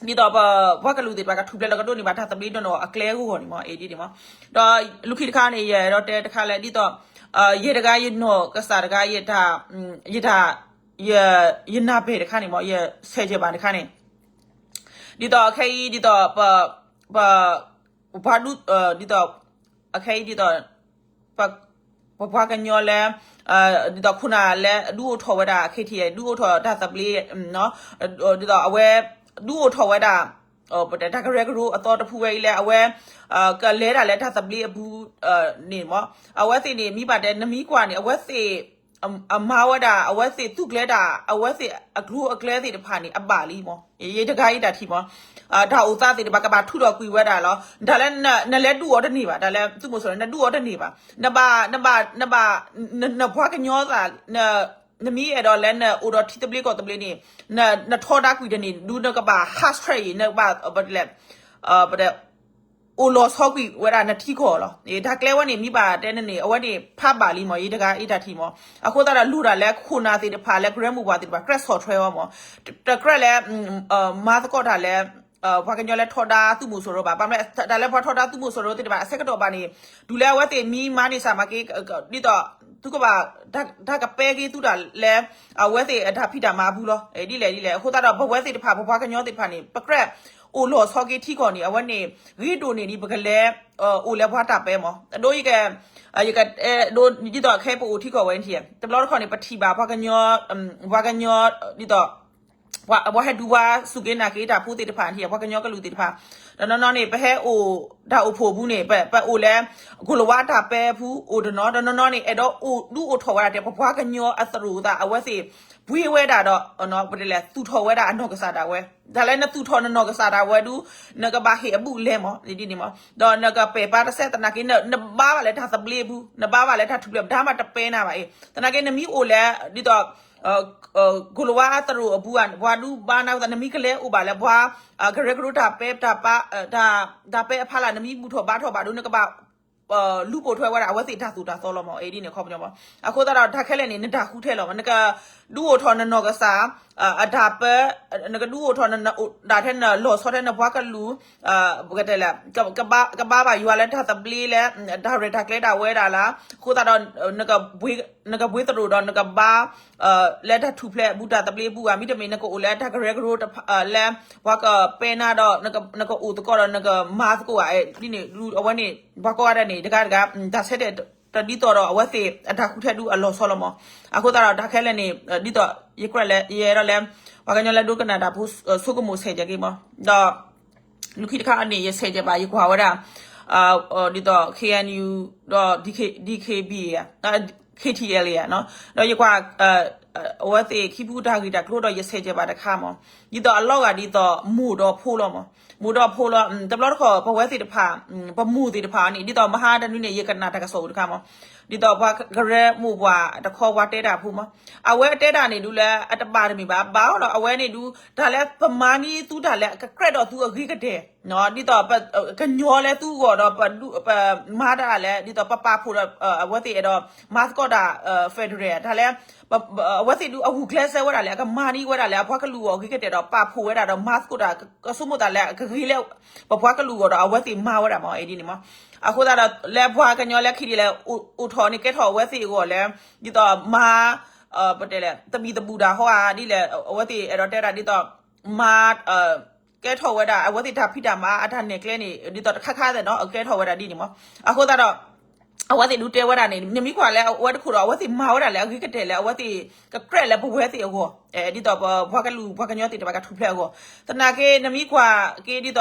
သိးပပှၤကလုာ်သ့ၣ်တဖၣ်ကထူၣ်ဖျဲးလၢကဒိးန့ၢ်ဘၣ်တၢ်သဘျ့နီၢ်နီၢ်အကျဲအဂီၢ်န့ၣ်မး အံၤဒ်န့ၣ်မး. ဒီးလၢခံတခါန့ၣ် ယအဲၣ်ဒိးတဲတခါလၢ ဒ်သိး ယဲတဂၤယနီၢ်ကစၢ်တဂၤ ယတၢ် ယတၢ် ယ ယနၢ်ပၢၢ်တခါန့ၣ်မး ယဆဲးယဲၢ်ဘၣ်တခါန့ၣ် ဒ်သိးခဲအံၤ ဒ်သိး ပ ပ ပှၤဒူ ဒ်သိး အခဲအံၤဒ်သိး ပ ပပှၤကညီလၢ ဒ်သိးခိၣ်နၢ်လၢဒုးအိၣ်ထီၣ်ဝဲဒၣ် ခ့ထံ ဒုးအိၣ်ထီၣ်တၢ်သဘျ့ ဒ်သိးအဝဲ ဒုးအိၣ်ထီၣ်ဝဲဒၣ် ပတဲတၢ်ကရၢကရိအသီတဖုဝဲအံၤလၢအဝဲ ကလဲၤဒၣ်လၢတၢ်သဘျ့အပူၤန့ၣ်မး အဝဲသ့ၣ်န့ၣ် မ့ၢ်ဘၣ်တဲနမ့ၢ်ကွၢ်န့ၣ် အဝဲသ့ၣ် အမၤဝဲဒၣ် အဝဲသ့ၣ်သူၣ်ကျဲၤတၢ် အဝဲသ့ၣ်အကျိၤအကျဲသ့ၣ်တဖၣ်န့ၣ် အဘၣ်လံမး ယတဂၤအံၤတၢ်ထံၣ်မး တၢ်အိၣ်သးသ့ၣ်တဖၣ်ကဘၣ်ထုးထီၣ်ကွံာ်ဝဲဒၣ်လီၤ တၢ်လၢ နလဲၤဒုးအီၤတန့ၢ်ဘၣ် တၢ်လၢသုးမီၤစိရိၤန့ၣ် နဒုးအီၤတန့ၢ်ဘၣ် နဘၣ် နဘၣ် န နပှၤကညီသး နမ့ၢ်အဲၣ်ဒိးလၢနအိၣ်ဒီးထံသဘျ့ကီၢ်သဘျ့န့ၣ် နထီဒါကွံာ်တန့ၢ် ဒုးနကဘၣ် ဟးဆှဲးအံၤ နကဘၣ် ပတဲ အိၣ်လီၤဆီကွံာ်ဝဲဒၣ်နထံကီၢ်လီၤ. တၢ်ကျဲဝဲန့ၣ် မ့ၢ်ဘၣ်တဲနန့ၣ် အဝဲန့ၣ်ဖးဘၣ်လံမး ယတဂၤအံၤတၢ်ထံၣ်မး. အဃိသတးဒီးလိၣ်တၢ်လၢခိၣ်နၢ်သ့ၣ်တဖၣ်လၢ ကရၢမိၢ်ပှၢ်သ့ၣ်တဖၣ် ကြၢးဆီၣ်ထွဲအီၤမး. တကြၢးလၢ မၤသကိးတၢ်လၢ ပှၤကညီလၢထီဒါသုးမီၤစိရိၤဘၣ်. ဘၣ်မနုၤလဲၣ် တၢ်လၢပှၤထီဒါသုးမီၤစိရိၤသ့ၣ်တဖၣ် အဆၢကတီၢ်ဘၣ်န့ၣ် တုၤလၢအဝဲသ့ၣ်မံမၤန့ၢ်စၢ်မၤက့ၤ ဒ်သိး သုကဘၣ် တၢ်ကပဲက့ၤသုတၢ်လၢ အဝဲသ့ၣ်အတၢ်ဖံးတၢ်မၤအပူၤလီၤ. ဒ်လဲၣ်ဒ်လဲၣ် အဃိသတးဒီး ပဝဲသ့ၣ်တဖၣ် ပပှၤကညီသ့ၣ်တဖၣ်န့ၣ် ပကြၢးအိၣ်လီၤဆီက့ၤထံကီၢ်န့ၣ် အဝဲန့ၣ် ဂ့ၤဒိၣ်န့ၢ်ဒံး ပကလဲၤ အိၣ်လၢပှၤတၢ်ပဲမး. အဒိ ယက ယက ဒ်သိးခဲအံၤပအိၣ်ထံကီၢ်ဝဲန့ၣ်ထံၣ် တဘျီတခီၣ်န့ၣ် ပထံၣ်ဘၣ်ပှၤကညီ ပှၤကညီ ဒ်သိး ပှၤဟဲဒူပှၤစူၢ်က့ၤနာ်က့ၤတၢ်ဖိသ့ၣ်တဖၣ်န့ၣ် ပှၤကညီကလုာ်သ့ၣ်တဖၣ်, တနီၤနီၤန့ၣ် ပဟဲအိၣ်တၢ်အိၣ်ဖှိၣ်အပူၤန့ၣ် ပ ပအိၣ်လၢ ကိၣ်လၤဝါတၢ်ပဲအပူၤအိၣ်တနီၤ, တနီၤနီၤန့ၣ် အဲၣ်ဒိးအိၣ်ဒူအိၣ်ထီၣ်ဝဲဒၣ်တဲ ပပှၤကညီအသရိာ်သး အဝဲသ့ၣ် ပှ့ၤဝဲဒၣ်ဒီး ပတဲလဲၣ် သူၣ်ထီၣ်ဝဲဒၣ်အနီၢ်ကစၢ်ဒၣ်ဝဲ, တၢ်လၢနသူၣ်ထီၣ်နနီၢ်ကစၢ်ဒၣ်ဝဲဒု နကဘၣ်ဟ့ၣ်အဘူးအလဲမး ဒ်န့ၣ်မး, ဒီးနကပဲာ်ပာ်တစဲးသနာ်က့ နဘါဘၣ်လၢတၢ်သဘျ့အပူၤ, နဘါဘၣ်လၢတၢ်ထူၣ်ဖျဲး တၢ်မၤတပဲနၤဘၣ်အံၤ သနာ်က့နမ့ၢ်အိၣ်လၢ ဒ်သိး ကိၣ်လၤဝါအသရိာ်အပူၤ ပှၤဒူဘါနၤသး နမ့ၢ်ကလဲၤအိၣ်ဘၣ်လၢပှၤ ကရၢကရိတၢ်ပဲ တၢ်ပဲအဖီလာ် နမ့ၢ်ဘူၣ်ထီၣ်ဘါထီၣ်ဘၣ်ဒု နကဘၣ် လူၤပိာ်ထွဲဝဲဒၣ် အဝဲသ့ၣ်တၢ်သိၣ်တၢ်သီလီၤမး ဒ်န့ၣ်အခီပညီမး. အဃိသတးဒီး တၢ်ခဲလၢာ်န့ၣ် နတၢ်ဃုထၢလီၤမး နကဒူအိၣ်ထီၣ်နနီၢ်ကစၢ် အတၢ်ပၢ နကဒူအိၣ်ထီၣ်န ဒၣ်ထဲနလီၤဆီထဲနပှၤကလုာ် ပကတဲလဲၣ် ကဘါဘၣ်ယွၤလၢတၢ်သဘျ့လၢ တၢ်ရဲၣ်တၢ်ကျဲၤဒၣ်ဝဲဒၣ်လၢ အဃိသတးဒီး နကဘှ့သရိာ်ဒီးနကဘါ လၢတၢ်ထူၣ်ဖျဲးအပူၤ တၢ်သဘျ့အပူၤဧါ မ့တမ့ၢ် နကအိၣ်လၢတၢ်ကရၢကရိ လၢ ပှၤကပဲနၤဒီး နကအိၣ်သကိးဒီးနကမၤသကိးဧါ ဒ်န့ၣ် အဝဲန့ၣ် ပှၤကိးဂၤဒဲးန့ၣ် တဂၤတဂၤ တၢ်ဆၢတဲာ်တဒ်သိးဒီး အဝဲသ့ၣ်အတၢ်ဃုထၢဒုအလီၤဆီလီၤမး. အဃိသတးဒီး တၢ်ခဲလၢာ်န့ၣ် ဒ်သိး ယကြၢးလၢ ယအဲၣ်ဒိးလၢ ပှၤကညီလၢဒိကနၣ်တၢ်ဖိ ဆိကမိၣ်ဆဲးကဲက့ၤမး ဒီး လၢခံတခါန့ၣ် ယဆဲးကဲဘၣ် ယကွၢ်ဝဲဒၣ် ဒ်သိး K N U ဒီး D K B ဧါ K T L ဧါ ဒီးယကွၢ် အဝဲသ့ၣ်ခံဖုတၢ်ဂ့ၢ်တၢ်ကျိၤဒီး ယဆဲးကဲဘၣ်တခါမး ဒ်သိးအလီၤဂာ်ဒ်သိးမိၢ်ဒီးဖိလီၤမး. မိၢ်ဒီးဖိလီၤ တဘျီတခီၣ် ပဝဲသ့ၣ်တဖၣ် ပမိၢ်သ့ၣ်တဖၣ်န့ၣ် ဒ်သိးမဟါတနွံန့ၣ် ယကနၣ်တၢ်ကစီၣ်အိၣ်တခါမး ဒ်သိးပှၤကရၢမိၢ်ပှၢ်တခီပှၤတဲတၢ်ဖိမး အဝဲတဲတၢ်န့ၣ်ဒုလၢအတဘၣ်တမ့ၢ်ဘၣ် ဘၣ်အီၤဒီး အဝဲန့ၣ်ဒု တၢ်လၢပမၤန့ၢ်သုတၢ်လၢအကကြၢးဒီးသုအဂ့ၤကတၢၢ် ဒ်သိး ကညီလၢသုဂီၢ်ဒီး ပမၤတၢ်လၢ ဒ်သိးပပာ်ဖှိၣ်ဒီး အဝဲသ့ၣ်အဲၣ်ဒိး မၤသကိးတၢ် federal တၢ်လၢ အဝဲသ့ၣ်ဒု အဂုာ်ကျဲးစၢးဝဲဒၣ်လၢ အကမၤန့ၢ်ဝဲဒၣ်လၢအပှၤကလုာ်အဂီၢ်အဂ့ၤကတၢၢ်ဒီး ပာ်ဖှိၣ်ဝဲဒၣ်ဒီးမၤသကိးတၢ် ကဆိကမိၣ်တၢ်လၢအကဂ့ၤလၢ ပပှၤကလုာ်အဂီၢ်ဒီး အဝဲသ့ၣ်မၤဝဲဒၣ်မး ဒ်န့ၣ်မး. အဃိသတးဒီး လၢပှၤကညီလၢခံဒ်လဲၣ် အိၣ်ထီၣ်န့ၣ်ကဲထီၣ်အဝဲသ့ၣ်အဂီၢ်လၢ ဒ်သိးမၤ ပတဲလဲၣ် သဘံၣ်သဘုၣ်တၢ်ဟီဧါ ဒ်လဲၣ် အဝဲသ့ၣ်အဲၣ်ဒိးတဲဝဲဒၣ်ဒ်သိး မၤ ကဲထီၣ်ဝဲဒၣ် အဝဲသ့ၣ်တၢ်ဖံးတၢ်မၤအတၢ်နဲၣ်ကျဲန့ၣ် ဒ်သိးတခါခါသ့ၣ်နီၤ ကဲထီၣ်ဝဲဒၣ်ဒ်န့ၣ်မး. အဃိသတးဒီး အဝဲသ့ၣ်ဒုတဲဝဲဒၣ်န့ၣ် နမ့ၢ်ကွၢ်လၢအဝဲတခိၣ်ဒီး အဝဲသ့ၣ်မၤဝဲဒၣ်လၢအဂ့ၤကတၢၢ်လၢ အဝဲသ့ၣ်ကကြၢးလၢပဝဲသ့ၣ်အဂီၢ် ဒ်သိးပပှၤကလုာ်ပှၤကညီသ့ၣ်တဖၣ်ကထူၣ်ဖျဲးအဂီၢ် သနာ်က့ နမ့ၢ်ကွၢ်က့ၤဒ်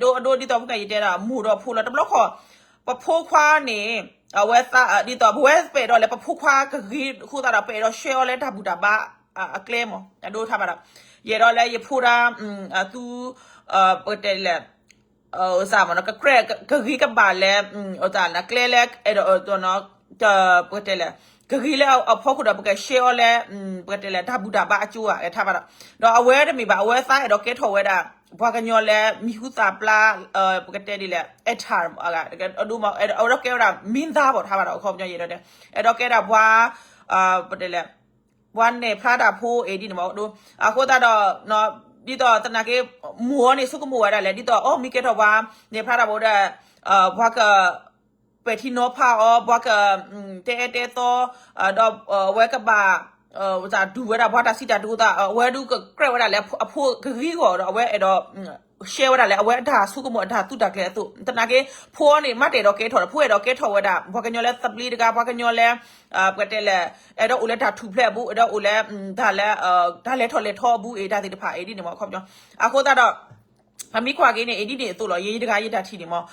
သိး ဒိအဒိဒ်သိးဖုကယတဲဒၣ် မိၢ်ဒီးဖိလီၤ တဘျီခီၣ် ပဖိခွါန့ၣ် အဝဲသး ဒ်သိးပဝဲပအဲၣ်ဒိးလၢပဖိခွါကဂ့ၤအဃိသတးဒီး ပအဲၣ်ဒိးဆှၢအီၤလၢတၢ်ဘူၣ်တၢ်ဘါအကျဲမး အဒိထါဘၣ်ဒီး ယအဲၣ်ဒိးလၢယဖိဒၣ် အသူ ပကတဲလဲၣ် စၢ်မး ကကြၢးကဂ့ၤကဘၣ်လၢ ကျဲလၢအဲၣ်ဒိး ပကတဲလဲၣ် ကဂ့ၤလၢအဖီခိၣ်ဒီး ပကဆှၢအီၤလၢ ပကတဲလဲၣ် တၢ်ဘူၣ်တၢ်ဘါအကၠိဧါ ထါဘၣ်ဒီး ဒီးအဝဲတမ့ၢ်ဘၣ် အဝဲသးအဲၣ်ဒိးကဲထီၣ်ဝဲဒၣ် ပှၤကညီလၢမံၤဟူသၣ်ဖျါ ပကတဲဒ်လဲၣ် အဲၣ်ထၢၣ် အဝဲဒိးကဲဝဲဒၣ် မင်းသား ဘၣ်ထါဘၣ်ဒီး အခီပညီယဲၢ်ဒီး အဲၣ်ဒိးကဲဒၣ်ပှၤ ပတဲလဲၣ် ပှၤနဲၣ်ဖျါတၢ်ဖိအံၤဒ်န့ၣ်မး အဃိသတးဒီး ဒ်သိးသနာ်က့ မိၢ်အီၤန့ၣ် ဆိကမိၣ်ဝဲဒၣ်လဲၣ် ဒ်သိးအီၣ်မ့ၢ်ကဲထီၣ်ပှၤ နဲၣ်ဖျါတၢ်ဖိဒီး ပှၤက ပဲာ်ထံနီၤဖးအီၤ ပှၤက တဲအဲၣ်တဲသီ ဒီးအဝဲကဘၣ် ဒူၣ်ဝဲဒၣ်ပှၤတၢ်စံးတၢ်ကတိၤသး အဝဲဒုးကကြၢးဝဲဒၣ်လၢအဖိကဂ့ၤအဂီၢ်ဒီး အဝဲအဲၣ်ဒိး ရှဲဝဲဒၣ်လၢအဝဲအတၢ်ဆိကမိၣ်အတၢ်သူတၢ်ကျဲၤအသိး သနာ်က့ ဖိအီၤန့ၣ် မ့ၢ်တအဲၣ်ဒိးကဲထီၣ်ဒီး ဖိအဲၣ်ဒိးကဲထီၣ်ဝဲဒၣ် ပှၤကညီလၢသဘျ့တဂၤ ပှၤကညီလၢ ပကတဲလဲၣ် အဲၣ်ဒိးအိၣ်လၢတၢ်ထူၣ်ဖျဲးအပူၤ အဲၣ်ဒိးအိၣ်လၢ တၢ်လဲၤထီၣ်လဲၤထီအပူၤအံၤ တၢ်သ့ၣ်တဖၣ်အံၤဒ်န့ၣ်မး အခီပညီ အဃိသတးဒီး ပမ့ၢ်ကွၢ်က့ၤန့ၣ် အံၤဒ်န့ၣ်အသိးလီၤ ယတဂၤယတၢ်ထံၣ်န့ၣ်မး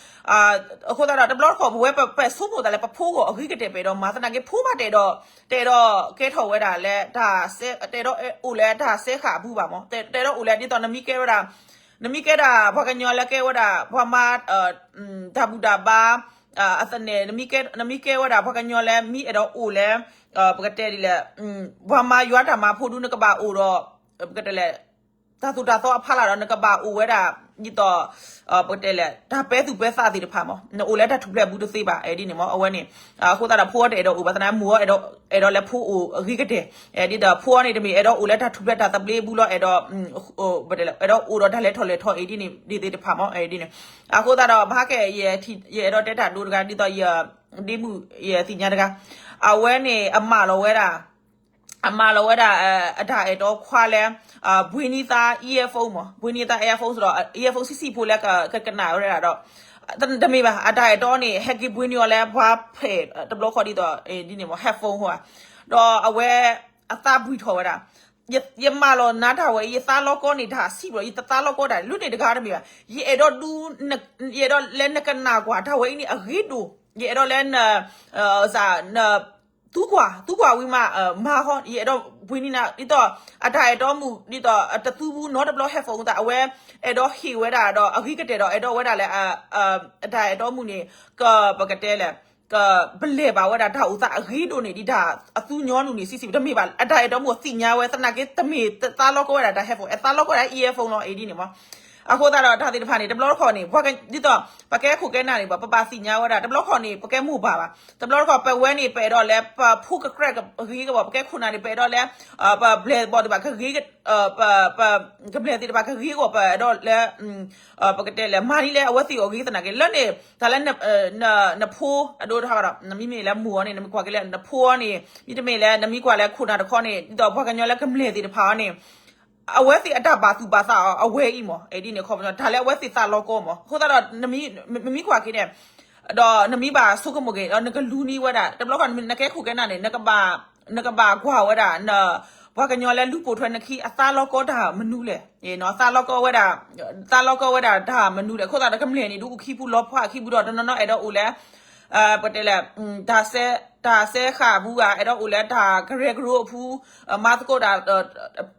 အဃိသတးဒီး တဘျီတခီၣ် ပဝဲပပဲာ်ဆိကမိၣ်သးလၢပဖိဂီၢ်အဂ့ၤကတၢၢ် ပအဲၣ်ဒိးမၤသနာ်က့ ဖိမ့ၢ်တအဲၣ်ဒိး တအဲၣ်ဒိးကဲထီၣ်ဝဲဒၣ်လၢ တအဲၣ်ဒိးအိၣ်လၢတၢ်စဲဃာ်အပူၤဘၣ်မး တအဲၣ်ဒိးအိၣ်လၢဒ်သိးနမ့ၢ်ကဲဝဲဒၣ် နမ့ၢ်ကဲဒၣ်ပှၤကညီလၢကဲဝဲဒၣ် ပှၤမၤ တၢ်ဘူၣ်တၢ်ဘါ အသနၢၣ် နမ့ၢ်ကဲဝဲဒၣ်ပှၤကညီလၢမ့ၢ်အဲၣ်ဒိးအိၣ်လၢ ပကတဲဒ်လဲၣ် ပှၤမၤယွၤတၢ်မၤဖိဒု နကဘၣ်အိၣ်ဒီး ပကတဲလဲၣ် တၢ်သိၣ်တၢ်သီအဖီလာ်ဒီး နကဘၣ်အိၣ်ဝဲဒၣ် ဒ်သိး ပကတဲလဲၣ် တၢ်ပဲသူၣ်ပဲသးသ့ၣ်တဖၣ်မး နအိၣ်လၢတၢ်ထူၣ်ဖျဲးအပူၤတသ့ဘၣ် ဒ်န့ၣ်မး အဝဲန့ၣ် အဃိသတးဒီး ဖိအီၤတအဲၣ်ဒိးအိၣ်ဘၣ်သနာ်က့ မိၢ်အီၤအဲၣ်ဒိးလၢဖိအိၣ်အဂ့ၤကတၢၢ် ဒ်သိးဖိအီၤန့ၣ်တမ့ၢ်အဲၣ်ဒိးအိၣ်လၢတၢ်ထူၣ်ဖျဲးတၢ်သဘျ့အပူၤလီၤ အဲၣ်ဒိး အဲၣ်ဒိးအိၣ်ဒီးတၢ်လဲၤထီၣ်လဲၤထီအံၤဒ်န့ၣ် ဒ်သ့ၣ်တဖၣ်မး ဒ်န့ၣ် အဃိသတးဒီး ဘၣ်ဟးကဲ ယအဲၣ်ဒိးတဲတၢ်ဒိတဂၤ ဒ်သိးယ ဒ့မုၣ်ယသ့ၣ်ညါတဂၤ အဝဲန့ၣ် အမၢလီၤဝဲဒၣ် အမၢလီၤဝဲဒၣ် အတၢ်အဲၣ်တီခွါလၢ ဘှ့နံသါ earphone မး ဘှ့နံသါ earphone ဒီး earphone ဆံးဆံးဖိလၢကကနၣ်ဝဲဒၣ်ဒီး တမ့ၢ်ဘၣ် အတၢ်အဲၣ်တီန့ၣ် ဟဲက့ၤဘှ့နံအီၤလၢပှၤဖဲးတဘျီဃီဒ်သိး ဒ်န့ၣ်မး headphone ဟီဧါ ဒီးအဝဲ အသးဘှံးထီၣ်ဝဲဒၣ် ယမၤလီၤနၤတၢ်ဝဲအံၤ ယသးလီကီန့ၣ်တၢ်ဆံးဘျီ ယတသးလီကီတၢ် လၢန့ၣ်တဂၤတမ့ၢ်ဘၣ်. ယအဲၣ်ဒိးဒုး ယအဲၣ်ဒိးလၢနကနၣ်ကွၢ်တၢ်ဝဲအံၤန့ၣ်အဂ့ၤဒိၣ်, ယအဲၣ်ဒိးလၢ သူကွၢ် သူကွၢ်ဝံၤမး မၤဃီ ယအဲၣ်ဒိးပှ့ၤန့ၢ်နၤ ဒ်သိး အတၢ်အဲၣ်တီမုၣ် ဒ်သိး တသူဘူးနီတဘျီ ဟဲဖိးသး အဝဲ အဲၣ်ဒိးဟ့ၣ်ဝဲဒၣ်ဒီး အဂ့ၤကတၢၢ်ဒီး အဲၣ်ဒိးဝဲဒၣ်လၢ အတၢ်အဲၣ်တီမုၣ်န့ၣ် ကပကတဲလဲၣ် ကပလဲၤဘၣ်ဝဲဒၣ်တၢ်အိၣ်သးအဂ့ၤဒိၣ်န့ၣ် ဒ်တၢ်အသူညီနုၢ်န့ၣ် ဆံးဆံး တမ့ၢ်ဘၣ် အတၢ်အဲၣ်တီမုၣ်သ့ၣ်ညါဝဲသနာ်က့ တမ့ၢ်သးလီကီဝဲဒၣ်တၢ်ဟဲဖိး အသးလီကီဝဲဒၣ် earphone လီၤ အံၤဒ်န့ၣ်မး. အဃိသတးဒီးတၢ်သ့ၣ်တဖၣ်န့ၣ် တဘျီတခီၣ်န့ၣ် ပှၤဒ်သိး ပကဲခိၣ်ကဲနၢ်န့ၣ် ပဘၣ်သ့ၣ်ညါဝဲဒၣ် တဘျီတခီၣ်န့ၣ် ပကဲမိၢ်ပၢ်ဘၣ် တဘျီတခီၣ် ပဝဲန့ၣ် ပအဲၣ်ဒိးလၢ ပဖိကကြၢးကဂ့ၤကဘီ ပကဲခိၣ်နၢ်န့ၣ် ပအဲၣ်ဒိးလၢ ပဘျဲၣ်ဘီၣ်သ့ၣ်တဖၣ်ကဂ့ၤ ပကမျၢၢ်သ့ၣ်တဖၣ်ကဂ့ၤကဘီ ပအဲၣ်ဒိးလၢ ပကတဲလဲၣ် မၤဒ်လဲၣ် အဝဲသ့ၣ်အဂ့ၤသနာ်က့ လၢန့ၣ် တၢ်လၢ နဖိအဒိတခါဒီး နမ့မ့ၢ်လၢမိၢ်အီၤန့ၣ် နမ့ၢ်ကွၢ်က့ၤလၢနဖိအီၤန့ၣ် မ့တမ့ၢ်လၢ နမ့ၢ်ကွၢ်လၢခိၣ်နၢ်တခီန့ၣ် ဒ်သိးပှၤကညီလၢကမျၢၢ်သ့ၣ်တဖၣ်အီၤန့ၣ် အဝဲသ့ၣ်အတၢ်ဘၣ်သူၣ်ဘၣ်သးအီၤ အဝဲအံၤမး အံၤဒ်န့ၣ် ခီပညီ တၢ်လၢအဝဲသ့ၣ်သးလီကီမး အဃိသတးဒီး နမ့ၢ်ကွၢ်က့ၤန့ၣ် ဒီးနမ့ၢ်ဘၣ်ဆိကမိၣ်က့ၤ ဒီးနကလူၤန့ၢ်ဝဲဒၣ် တဘျီခီၣ် နကဲခိၣ်ကဲနၢ်န့ၣ် နကဘၣ်ကွၢ်ဝဲဒၣ် ပှၤကညီလၢလူၤပိာ်ထွဲနခံ အသးလီကီတၢ်မနုၤလဲၣ် သးလီကီဝဲဒၣ် သးလီကီဝဲဒၣ်တၢ်မနုၤလဲၣ် အဃိသတးဒီး ကမျၢၢ်န့ၣ် ဒုးအိၣ်ခံဖုလီၤဖးခံဖုဒီး တနီၤနီၤအဲၣ်ဒိးအိၣ်လၢ ပတဲလဲၣ် တၢ်စဲ တၢ်စဲဃာ်အပူၤဂၤ အဲၣ်ဒိးအိၣ်လၢတၢ်ကရၢကရိအပူၤ မၤသကိးတၢ်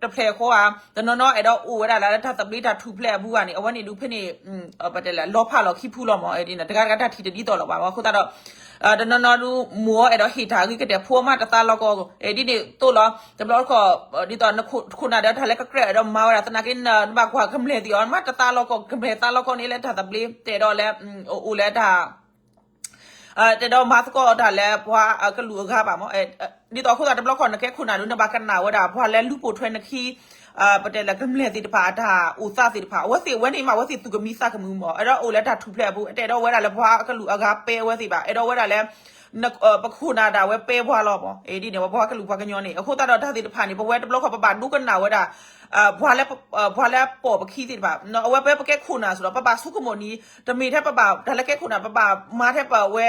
တဖျၢၣ်ဃီဧါ တနီၤနီၤအဲၣ်ဒိးအိၣ်ဝဲဒၣ်လၢတၢ်သဘျ့တၢ်ထူၣ်ဖျဲးအပူၤဂၤန့ၣ် အဝဲန့ၣ်ဒုးဖဲန့ၣ် ပတဲလဲၣ် လီၤဖးလီၤခံဖုလီၤမး တဂၤတဂၤတၢ်ထံၣ်တဒ်သိးလီၤဘၣ်မး အဃိသတးဒီး တနီၤနီၤဒုး မိၢ်အီၤအဲၣ်ဒိးဟ့ၣ်တၢ်အဂ့ၤကတၢၢ် ဖိမးတသးလီကီ ဒ်န့ၣ်သိးလီၤ တဘျီတခီၣ် ဒ်သိးနခိၣ်နၢ်ဒီးတၢ်လၢကကြၢးအဲၣ်ဒိးမၤဝဲဒၣ် သနာ်က့ နဘၣ်ကွၢ်ကမျၢၢ်သ့ၣ်အီၤ မးတသးလီကီ ကမျၢၢ်သးလီကီန့ၣ်လၢတၢ်သဘျ့ တအဲၣ်ဒိးလၢ အိၣ်လၢတၢ် တအဲၣ်ဒိးမၤသကိးတၢ်လၢပှၤကလုာ်အဂၤဘၣ်မး ဒ်သိးအဃိသတး တဘျီခီၣ် နကဲခိၣ်နၢ်ဒုး နဘၣ်ကနၣ်ဝဲဒၣ် ပှၤလၢလူၤပိာ်ထွဲနခံ ပတဲလဲၣ် ကမျၢၢ်သ့ၣ်တဖၣ်အတၢ်အိၣ်သးသ့ၣ်တဖၣ် အဝဲသ့ၣ်ဝဲန့ၣ်မး အဝဲသ့ၣ်သူၣ်ကမံသးကမုာ်မး အဲၣ်ဒိးအိၣ်လၢတၢ်ထူၣ်ဖျဲးအပူၤ အတအဲၣ်ဒိးဝဲဒၣ်လၢပှၤကလုာ်အဂၤပဲအဝဲသ့ၣ်ဘၣ် အဲၣ်ဒိးဝဲဒၣ်လၢ ပခိၣ်နၢ်ဒၣ်ဝဲပဲပှၤလီၤမး ဒ်န့ၣ် ပှၤကလုာ်ပှၤကညီန့ၣ် အဃိသတးဒီးတၢ်သ့ၣ်တဖၣ်န့ၣ် ပဝဲတဘျီခီၣ် ပဘၣ်ဒိကနၣ်ဝဲဒၣ် ပှၤလၢပိာ်ပခံသ့ၣ်တဖၣ် အဝဲပဝဲပကဲခိၣ်နၢ်စ့ၢ်ဒီး ပဘၣ်ဆိကမိၣ်န့ၣ် တမ့ၢ်ထဲပဘၣ် တၢ်လၢကဲခိၣ်နၢ် ပဘၣ်မၤထဲပဝဲ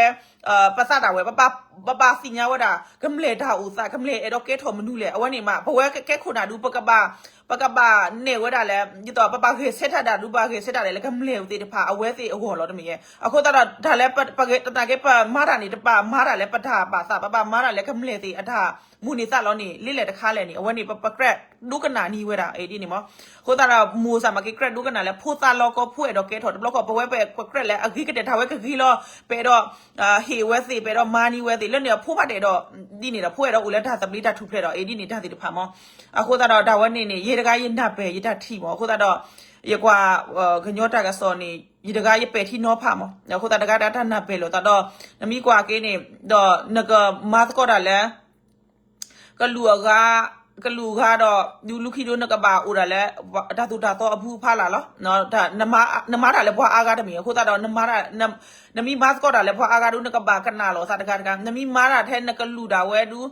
ပသးဒၣ်ဝဲ ပဘၣ်သ့ၣ်ညါဝဲဒၣ် ကမျၢၢ်တၢ်အိၣ်သး ကမျၢၢ်အဲၣ်ဒိးကဲထီၣ်မနုၤလဲၣ် အဝဲန့ၣ်မး ပဝဲကဲခိၣ်နၢ်ဒုး ပကဘၣ် ပကဘၣ်နဲၣ်ဝဲဒၣ်လဲၣ် ဒ်သိးပဘၣ်ဂဲၤဆၢထၢၣ်ဒၣ်ဒုး ပဘၣ်ဂဲၤဆၢထၢၣ်ဒၣ်လၢကမျၢၢ်သ့ၣ်တဖၣ် အဝဲသ့ၣ်အဂီၢ်လီၤတမ့ၢ်ဧါ အဃိသတးဒီး တၢ်လၢပဂဲၤ တနာ်က့ ပမၤတၢ်န့ၣ် တဘၣ်မၤတၢ်လၢပတၢ်ဘၣ်သး ပဘၣ်မၤတၢ်လၢကမျၢၢ်သ့ၣ်အတၢ်မိၣ်န့ၢ်သးလီန့ၣ် လ့လဲၣ်တခါလဲၣ်န့ၣ် အဝဲန့ၣ် ပကြၢးဒိကနၣ်န့ၢ်ဝဲဒၣ် ဒ်န့ၣ်မး အဃိသတးဒီး မိၢ်စၢ်မၤက့ ကြၢးဒိကနၣ်လၢ ဖိသးလီကီ ဖိအဲၣ်ဒိးကဲထီၣ် တဘျီခီၣ် ပဝဲပကြၢးလၢအဂ့ၤကတၢၢ် တၢ်ဝဲကဂ့ၤလီၤ ပအဲၣ်ဒိး ဟ့ၣ်ဝဲသ့ၣ် ပအဲၣ်ဒိးမၤန့ၢ်ဝဲသ့ၣ် လၢန့ၣ် အဖိမးတအဲၣ်ဒိး ဒ်န့ၣ်ဒီး ဖိအဲၣ်ဒိးအိၣ်လၢတၢ်သဘျ့တၢ်ထူၣ်ဖျဲးဒီး ဒ်န့ၣ်တၢ်သ့ၣ်တဖၣ်မး အဃိသတးဒီး တၢ်ဝဲန့ၣ်န့ၣ် ယဲတဂၤယနၢ်ပၢၢ်ယတၢ်ထံၣ်မး အဃိသတးဒီး ယကွၢ် ကညီတၢ်ကစီၣ်န့ၣ် ယတဂၤယပဲာ်ထံနီၤဖးမး အဃိသတးတဂၤတဂၤတၢ်နၢ်ပၢၢ်လိာ်သးဒီး နမ့ၢ်ကွၢ်က့ၤန့ၣ် ဒီးနကမၤသကိးတၢ်လၢ ကလူၤအဂၤ ကလူၤအဂၤဒီး ဒုးလူၤခံဒုး နကဘၣ်အိၣ်ဒၣ်လၢ တၢ်သိၣ်တၢ်သီအပူၤအဖီလာ်လီၤ. နမၤတၢ်လၢပှၤအါဂၤတမ့ၢ် အဃိသတးဒီး နမၤတၢ် နမ့ၢ်မၤသကိးတၢ်လၢပှၤအါဂၤဒုး နကဘၣ်ကနၣ်လိာ်သးတဂၤတဂၤ နမ့ၢ်မၤတၢ်ထဲနကလူၤဒၣ်ဝဲဒုး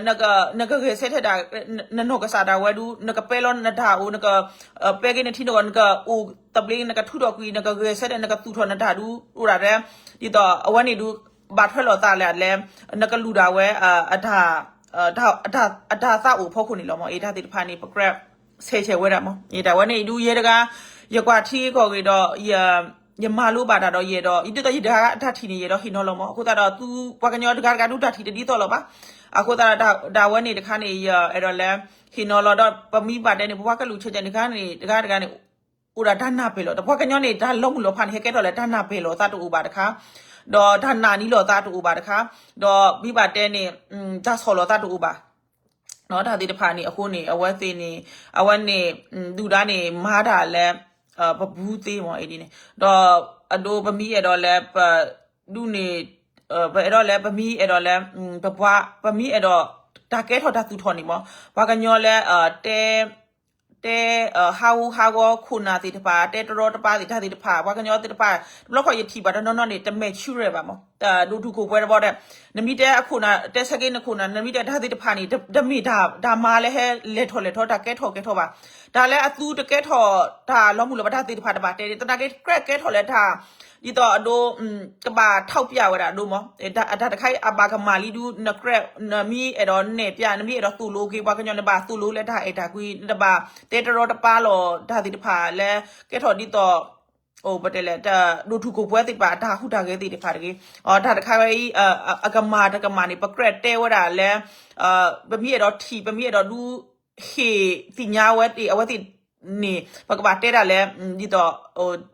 နကဂဲၤဆၢထၢၣ်ဒၣ် နနီၢ်ကစၢ်ဒၣ်ဝဲဒုး နကပဲလီၤနတၢ်အိၣ် နကပဲက့ၤနထံနကီၢ် နကအိၣ်သဘျ့ နကထူးထီၣ်ကွံာ် နကဂဲၤဆၢထၢၣ် နကသူၣ်ထီၣ်နတၢ်ဒုး အိၣ်ဒၣ်ထဲ ဒ်သိးအဝဲန့ၣ်ဒုး ဘၣ်ထွဲလိာ်သးလၢ နကလူၤဒၣ်ဝဲ အတၢ် အတၢ်သးအိၣ်ဖီခိၣ်န့ၣ်လီၤမး အတၢ်သ့ၣ်တဖၣ်န့ၣ် ပကြၢးဆဲးဆဲးဝဲဒၣ်မး တၢ်ဝဲန့ၣ်အံၤဒုးယဲတဂၤ ယကွၢ်ထံကီၢ်ဂ့ၤဒီး ယမၤလိဘၣ်တၢ်ဒီးယအဲၣ်ဒိး ယဒ်သိးယတဂၤအတၢ်ထံၣ်န့ၣ် ယအဲၣ်ဒိးဟ့ၣ်နီၤလီၤမး အဃိသတးဒီး သုပှၤကညီတဂၤတဂၤဒုးတၢ်ထံၣ်တဒ်သိးလီၤဘၣ် အဃိသတးဒီး တၢ်ဝဲန့ၣ်တခါန့ၣ် ယအဲၣ်ဒိးလၢ ဟ့ၣ်နီၤလီၤဒီး ပမ့ၢ်ဘၣ်တဲန့ၣ် ပပှၤကလုာ်ဆဲးဆဲးန့ၣ်တခါန့ၣ် တဂၤတဂၤန့ၣ် အိၣ်ဒၣ်တၢ်နၢ်ပၢၢ်လီၤ တပှၤကညီန့ၣ် တၢ်လီၤမုၢ်လီၤဖးန့ၣ် ဟဲကဲထီၣ်လၢတၢ်နၢ်ပၢၢ်လိာ်သးတအိၣ်ဘၣ်တခါ ဒီးတၢ်နာ်န့ၢ်လိာ်သးတအိၣ်ဘၣ်တခါ ဒီးမ့ၢ်ဘၣ်တဲန့ၣ် တၢ်ဆီၣ်လီၤသးတအိၣ်ဘၣ် တၢ်သ့ၣ်တဖၣ်န့ၣ် အဃိန့ၣ် အဝဲသ့ၣ်န့ၣ် အဝဲန့ၣ် ဒုၣ်ဒါန့ၣ် မၤတၢ်လၢ ပပူၤသ့မးအံၤဒ်န့ၣ် ဒီးအဒိပမ့ၢ်အဲၣ်ဒိးလၢ ပဒုးန့ၣ် ပအဲၣ်ဒိးလၢ ပမ့ၢ်အဲၣ်ဒိးလၢ ပပှၤ ပမ့ၢ်အဲၣ်ဒိး တၢ်ကဲထီၣ်တၢ်သူၣ်ထီၣ်န့ၣ်မး ပှၤကညီလၢ တဲ တဲ ဟးဂူာ်ဟးဂီၤခိၣ်နၢ်သ့ၣ်တဖၣ် တဲတရီတပါသ့ၣ်တၢ်သ့ၣ်တဖၣ် ပှၤကညီသ့ၣ်တဖၣ် တဘျီခီၣ်ယထံၣ်ဘၣ်တနီၤနီၤန့ၣ် တ mature ဘၣ်မး ဒိၣ်တုာ်ခိၣ်ပှဲၤတဘျီဒီး နမ့ၢ်တဲအခိၣ်နၢ် တဲဆၢက့ၤနခိၣ်နၢ် နမ့ၢ်တဲတၢ်သ့ၣ်တဖၣ်န့ၣ် တမ့ၢ်တၢ်မၤလၢဟဲလဲၤထီၣ်လဲၤထီၣ် တၢ်ကဲထီၣ်ကဲထီၣ်ဘၣ် တၢ်လၢအသူတကဲထီၣ်တၢ်လီၤမုၢ်လီၤဖးတၢ်သ့ၣ်တဖၣ်တဘၣ်တဲန့ၣ် သနာ်က့ကြၢးကဲထီၣ်လၢတၢ် ဒ်သိးအဒိ ကဘၣ်ထောက်ပြဝဲဒၣ်အဒိမး, တၢ်တခါအံၤအဘၣ်ကမၣ်လံဒု နကြၢး နမ့ၢ်အဲၣ်ဒိးနဲၣ်ပြ နမ့ၢ်အဲၣ်ဒိးသိၣ်လိက့ၤပှၤကညီ နဘၣ်သိၣ်လိလၢတၢ်အဲၣ်တၢ်ကွံ နတဘၣ်တဲတရီတပါလီၤတၢ်သ့ၣ်တဖၣ်လၢ ကဲထီၣ်ဒ်သိး ပတဲလဲၣ် ဒိၣ်ထူၣ်ကိၢ်ပှဲၤသ့ၣ်တဖၣ် အတၢ်ဟူးတၢ်ဂဲၤသ့ၣ်တဖၣ်တဂ့ၤ. တၢ်တခါဝဲအံၤ အကမၣ်တကမၣ်န့ၣ် ပကြၢးတဲဝဲဒၣ်လၢ ပမ့ၢ်အဲၣ်ဒိးထံၣ် ပမ့ၢ်အဲၣ်ဒိးဒုး ဟ့ၣ်သ့ၣ်ညါဝဲသ့ၣ် အဝဲသ့ၣ်န့ၣ် ပကဘၣ်တဲဒၣ်လဲာ် ဒ်သိး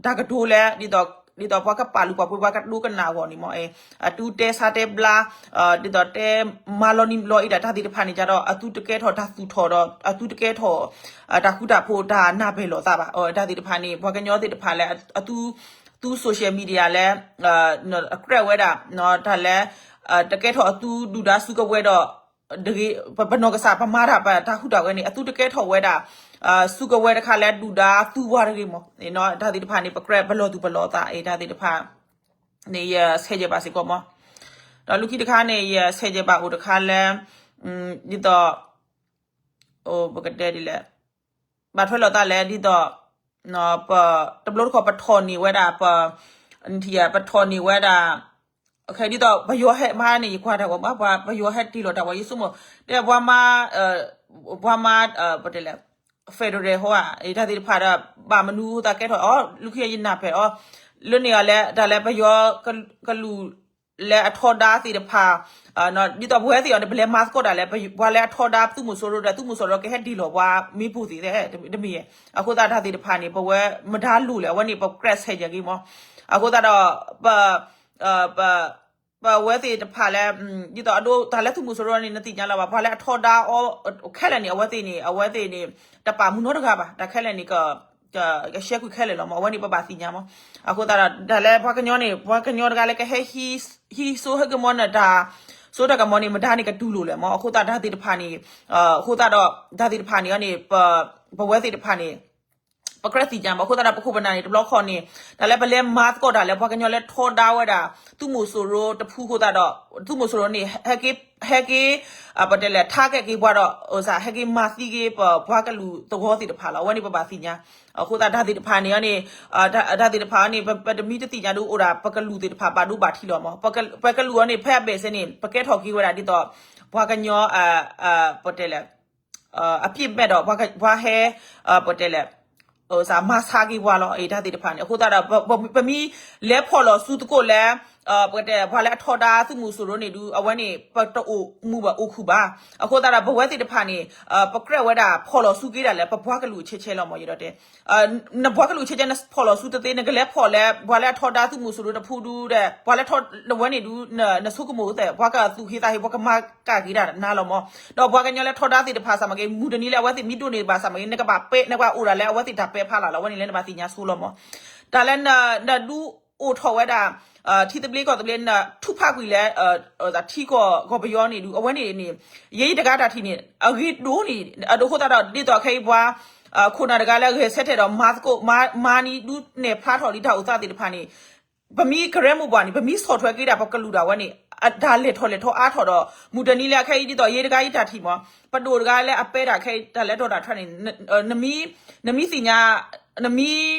တၢ်ကတိၤလဲၣ် ဒ်သိးပှၤကပာ်လုၢ်ပာ်ပှ့ၤ ပှၤကဒိကနၣ်အဂီၢ်န့ၣ်မး, အသုတဲဆါတဲဘျါ ဒ်သိးတဲမၤလီၤနံၤလီၤအံၤဒၣ်တၢ်သ့ၣ်တဖၣ်န့ၣ် ကဒီးအသုတကဲထီၣ်တၢ်သူၣ်ထီၣ်ဒီး အသုတကဲထီၣ် တၢ်ဃူတၢ်ဖိးတၢ်နၢ်ပၢၢ်လိာ်သးဘၣ်. တၢ်သ့ၣ်တဖၣ်န့ၣ် ပှၤကညီသ့ၣ်တဖၣ်လၢ အသု သူ social media လဲၣ် အကြၢးဝဲဒၣ် တၢ်လၢ တကဲထီၣ်အသုဒုၣ်ဒါစုကဝဲၤဒီး တဂ့ၤ ပနီၢ်ကစၢ် ပမၤတၢ်ပတၢ်ဟူးတၢ်ဂဲၤန့ၣ် အသုတကဲထီၣ်ဝဲဒၣ် စုကဝဲၤတခါလၢဒုၣ်ဒါသုဝါတဂ့ၤမး. တၢ်သ့ၣ်တဖၣ်န့ၣ် ပကြၢးပလီၢ်သူၣ်ပလီၢ်သး တၢ်သ့ၣ်တဖၣ်န့ၣ် ယဆဲးယဲၢ်ဘၣ်စ့ၢ်ကီးမး. ဒီးလၢခံတခါန့ၣ် ယဆဲးယဲၢ်ဘၣ်အိၣ်တခါလၢ ဒ်သိး ပကတဲဒ်လဲၣ် ဘၣ်ထွဲလိာ်သးလဲၣ် ဒ်သိး တဘျီတခီၣ်ပထီၣ်န့ၢ်ဝဲဒၣ် ပ ပထီၣ်န့ၢ်ဝဲဒၣ် ဒ်သိးပယီၤဟဲမးန့ၣ် ယကွၢ်တၢ်ဝဲ ပယီၤဟဲတ့ၢ်လီၤတၢ်ဝဲ ယဆိကမိၣ် တဲပှၤမါ ပှၤမါ ပတဲလဲၣ် federal ဟီဧါ တၢ်သ့ၣ်တဖၣ်ဒီး ဘၣ်မနုၤသးကဲထီၣ်အီၤ လၢခံယနၢ်ပၢၢ်အီၤ လၢန့ၣ်အီၤလဲၣ် တၢ်လၢပယီၤကလူး လၢအထီဒါသ့ၣ်တဖၣ် ဒ်သိးပဝဲသ့ၣ်အီၤန့ၣ် ပလဲၤမၤသကိးတၢ်လၢ ပှၤလၢအထီဒါသုးမီၤစိရိၤဒီး သုးမီၤစိရိၤကဟဲဒ့ၣ်လီၤပှၤ မ့ၢ်ပိၢ်သ့ၣ်သ့ၣ် တမ့ၢ် အဃိသတးတၢ်သ့ၣ်တဖၣ်န့ၣ် ပဝဲမတၤလိၤလဲၣ် အဝဲန့ၣ် ပကြၢးဆဲးယဲၢ်က့ၤမး. အဃိသတးဒီး ပ ပ ပဝဲသ့ၣ်တဖၣ်လၢ ဒ်သိးအဒိ တၢ်လၢသုးမီၤစိရိၤန့ၣ် နသ့ၣ်ညါလီၤဘၣ် ပှၤလၢအထီဒါအီၤခဲလၢာ်န့ၣ် အဝဲသ့ၣ်န့ၣ် အဝဲသ့ၣ်န့ၣ် တပာ်မုၢ်နီတဂၤဘၣ် တၢ်ခဲလၢာ်န့ၣ် ကရှဲကွံာ်ခဲလၢာ်လီၤမး အဝဲန့ၣ်ပဘၣ်သ့ၣ်ညါမး. အဃိသတးဒီး တၢ်လၢပှၤကညီန့ၣ် ပှၤကညီတဂၤလၢကဟဲ ဟံးစိဟဲကမီၤနတၢ် စိတၢ်ကမီၤန့ၣ် မတၤန့ၣ်ကတူၢ်လိာ်လဲၣ်မး. အဃိသတးတၢ်သ့ၣ်တဖၣ်န့ၣ် အဃိသတးဒီး တၢ်သ့ၣ်တဖၣ်န့ၣ်န့ၣ် ပဝဲသ့ၣ်တဖၣ်န့ၣ် ပကြၢးသ့ၣ်ညါမး. အဃိသတးဒီး ပခိၣ်ပနၢ်န့ၣ် တဘျီဃီန့ၣ် တၢ်လၢပလဲၤမၤသကိးတၢ်လၢ ပှၤကညီလၢထီဒါဝဲဒၣ် သုးမီၤစိရိၤတဖုအဃိသတးဒီး သုးမီၤစိရိၤန့ၣ် ဟဲက့ၤ ဟဲက့ၤ ပတဲလဲၣ် ထါကဲက့ၤပှၤဒီး ဟဲက့ၤမၤသံက့ၤပပှၤကလုာ်သဝီသ့ၣ်တဖၣ်လီၤ. အဝဲန့ၣ်ပဘၣ်သ့ၣ်ညါ. အဃိသတးတၢ်သ့ၣ်တဖၣ်န့ၣ်န့ၣ် တၢ်သ့ၣ်တဖၣ်န့ၣ် ပတမံတသ့ၣ်ညါဒုးအိၣ်ဒၣ် ပကလုာ်သ့ၣ်တဖၣ်ဘၣ်ဒိဘၣ်ထံးလီၤမး. ပကလုာ်အီၤန့ၣ် ဖဲအဘဲၣ်စဲန့ၣ် ပကဲထီၣ်က့ၤဝဲဒၣ်ဒ်သိး ပှၤကညီ ပတဲလဲၣ် အပြစ်မဲ့ဒီး ပှၤဟဲ ပတဲလဲၣ် မၤဆါက့ၤပှၤလီၤ တၢ်သ့ၣ်တဖၣ်န့ၣ်. အဃိသတးဒီး ပမ့ၢ်လဲၤဖီၣ်လီၤစုသကိးလၢ ပတဲ ပှၤလၢအထီဒါသုးမီၤစိရိၤန့ၣ်ဒုး အဝဲန့ၣ် ပတအိၣ်မူဘၣ်အိၣ်ခုၣ်ဘၣ်. အဃိသတးဒီး ပဝဲသ့ၣ်တဖၣ်န့ၣ် ပကြၢးဝဲဒၣ်ဖီၣ်လီၤစုက့ၤဒၣ်လၢ ပပှၤကလုာ်ဆဲးဆဲးလီၤမး ယဒီးတဲ နပှၤကလုာ်ဆဲးဆဲး နဖီၣ်လီၤစုတသ့ နကလဲၤဖီၣ်လၢ ပှၤလၢအထီဒါသုးမီၤစိရိၤတဖုဒုးဒီး ပှၤလၢထီဒါဝဲန့ၣ်ဒုး နဆိကမိၣ်သ့ ပှၤကသူၣ်က့သးက့ ပှၤကမၤကၣ်က့ၤဒၣ်နၤလီၤမး. ဒီးပှၤကညီလၢထီဒါသ့ၣ်တဖၣ်စ့ၢ်မ့ၢ်ဂ့ၤ မုၢ်တနံၤလၢအဝဲသ့ၣ်မ့ၢ်ဒိးန့ၢ်ဘၣ်စ့ၢ်မ့ၢ်ဂ့ၤ နကဘၣ်ပဲ နကဘၣ်အိၣ်ဒၣ်လၢအဝဲသ့ၣ်တၢ်ပဲဖးလီၤလီၤ အဝဲန့ၣ်လၢနဘၣ်သ့ၣ်ညါဆိလီၤမး. တၢ်လၢနဒုးအိၣ်ထီၣ်ဝဲဒၣ် ထံသဘျ့ကီၢ်သဘျ့ နထူၣ်ဖးကွံာ်လၢ ထံကီၢ်ကီၢ်ပယီၤန့ၣ်ဒုး အဝဲန့ၣ်န့ၣ် ယဲယတဂၤတၢ်ထံၣ်န့ၣ် အဂ့ၤဒိၣ်န့ၣ် အဒိအဃိသတးဒီး ဒ်သိးခဲအံၤပှၤ ခိၣ်နၢ်တဂၤလၢဂဲၤဆၢထၢၣ်ဒီးမၤသကိး မၤနံၤဒုးနဲၣ်ဖျါထီၣ်လံတၢ်အိၣ်သးသ့ၣ်တဖၣ်န့ၣ် ပမ့ၢ်ကရၢမိၢ်ပှၢ်န့ၣ် ပမ့ၢ်ဆီၣ်ထွဲက့ၤဒၣ်ပကလုာ်ဒၣ်ဝဲန့ၣ် တၢ်လဲၤထီၣ်လဲၤထီအါထီၣ်ဒီး မုၢ်တနံၤလၢအခဲအံၤဒ်သိး ယဲတဂၤယတၢ်ထံၣ်မး ပဒိၣ်တဂၤလၢအပဲတၢ်ခဲအံၤ တၢ်လၢဒီးတၢ်ထွဲန့ၣ် နမ့ၢ်သ့ၣ်ညါ နမ့ၢ်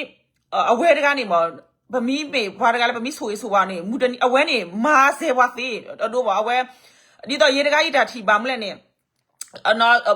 အဝဲတဂၤန့ၣ်မး ပမ့ၢ်မ့ၢ်ပှၤတဂၤလၢပမ့ၢ်ဆိၣ်ဂ့ၤဆိၣ်ဝါန့ၣ် မုၢ်တနံၤ အဝဲန့ၣ် မၤစဲပှၤသ့ အဒိမး အဝဲ ဒ်သိးယဲတဂၤယတၢ်ထံၣ်ဘၣ်မူလဲၣ်န့ၣ်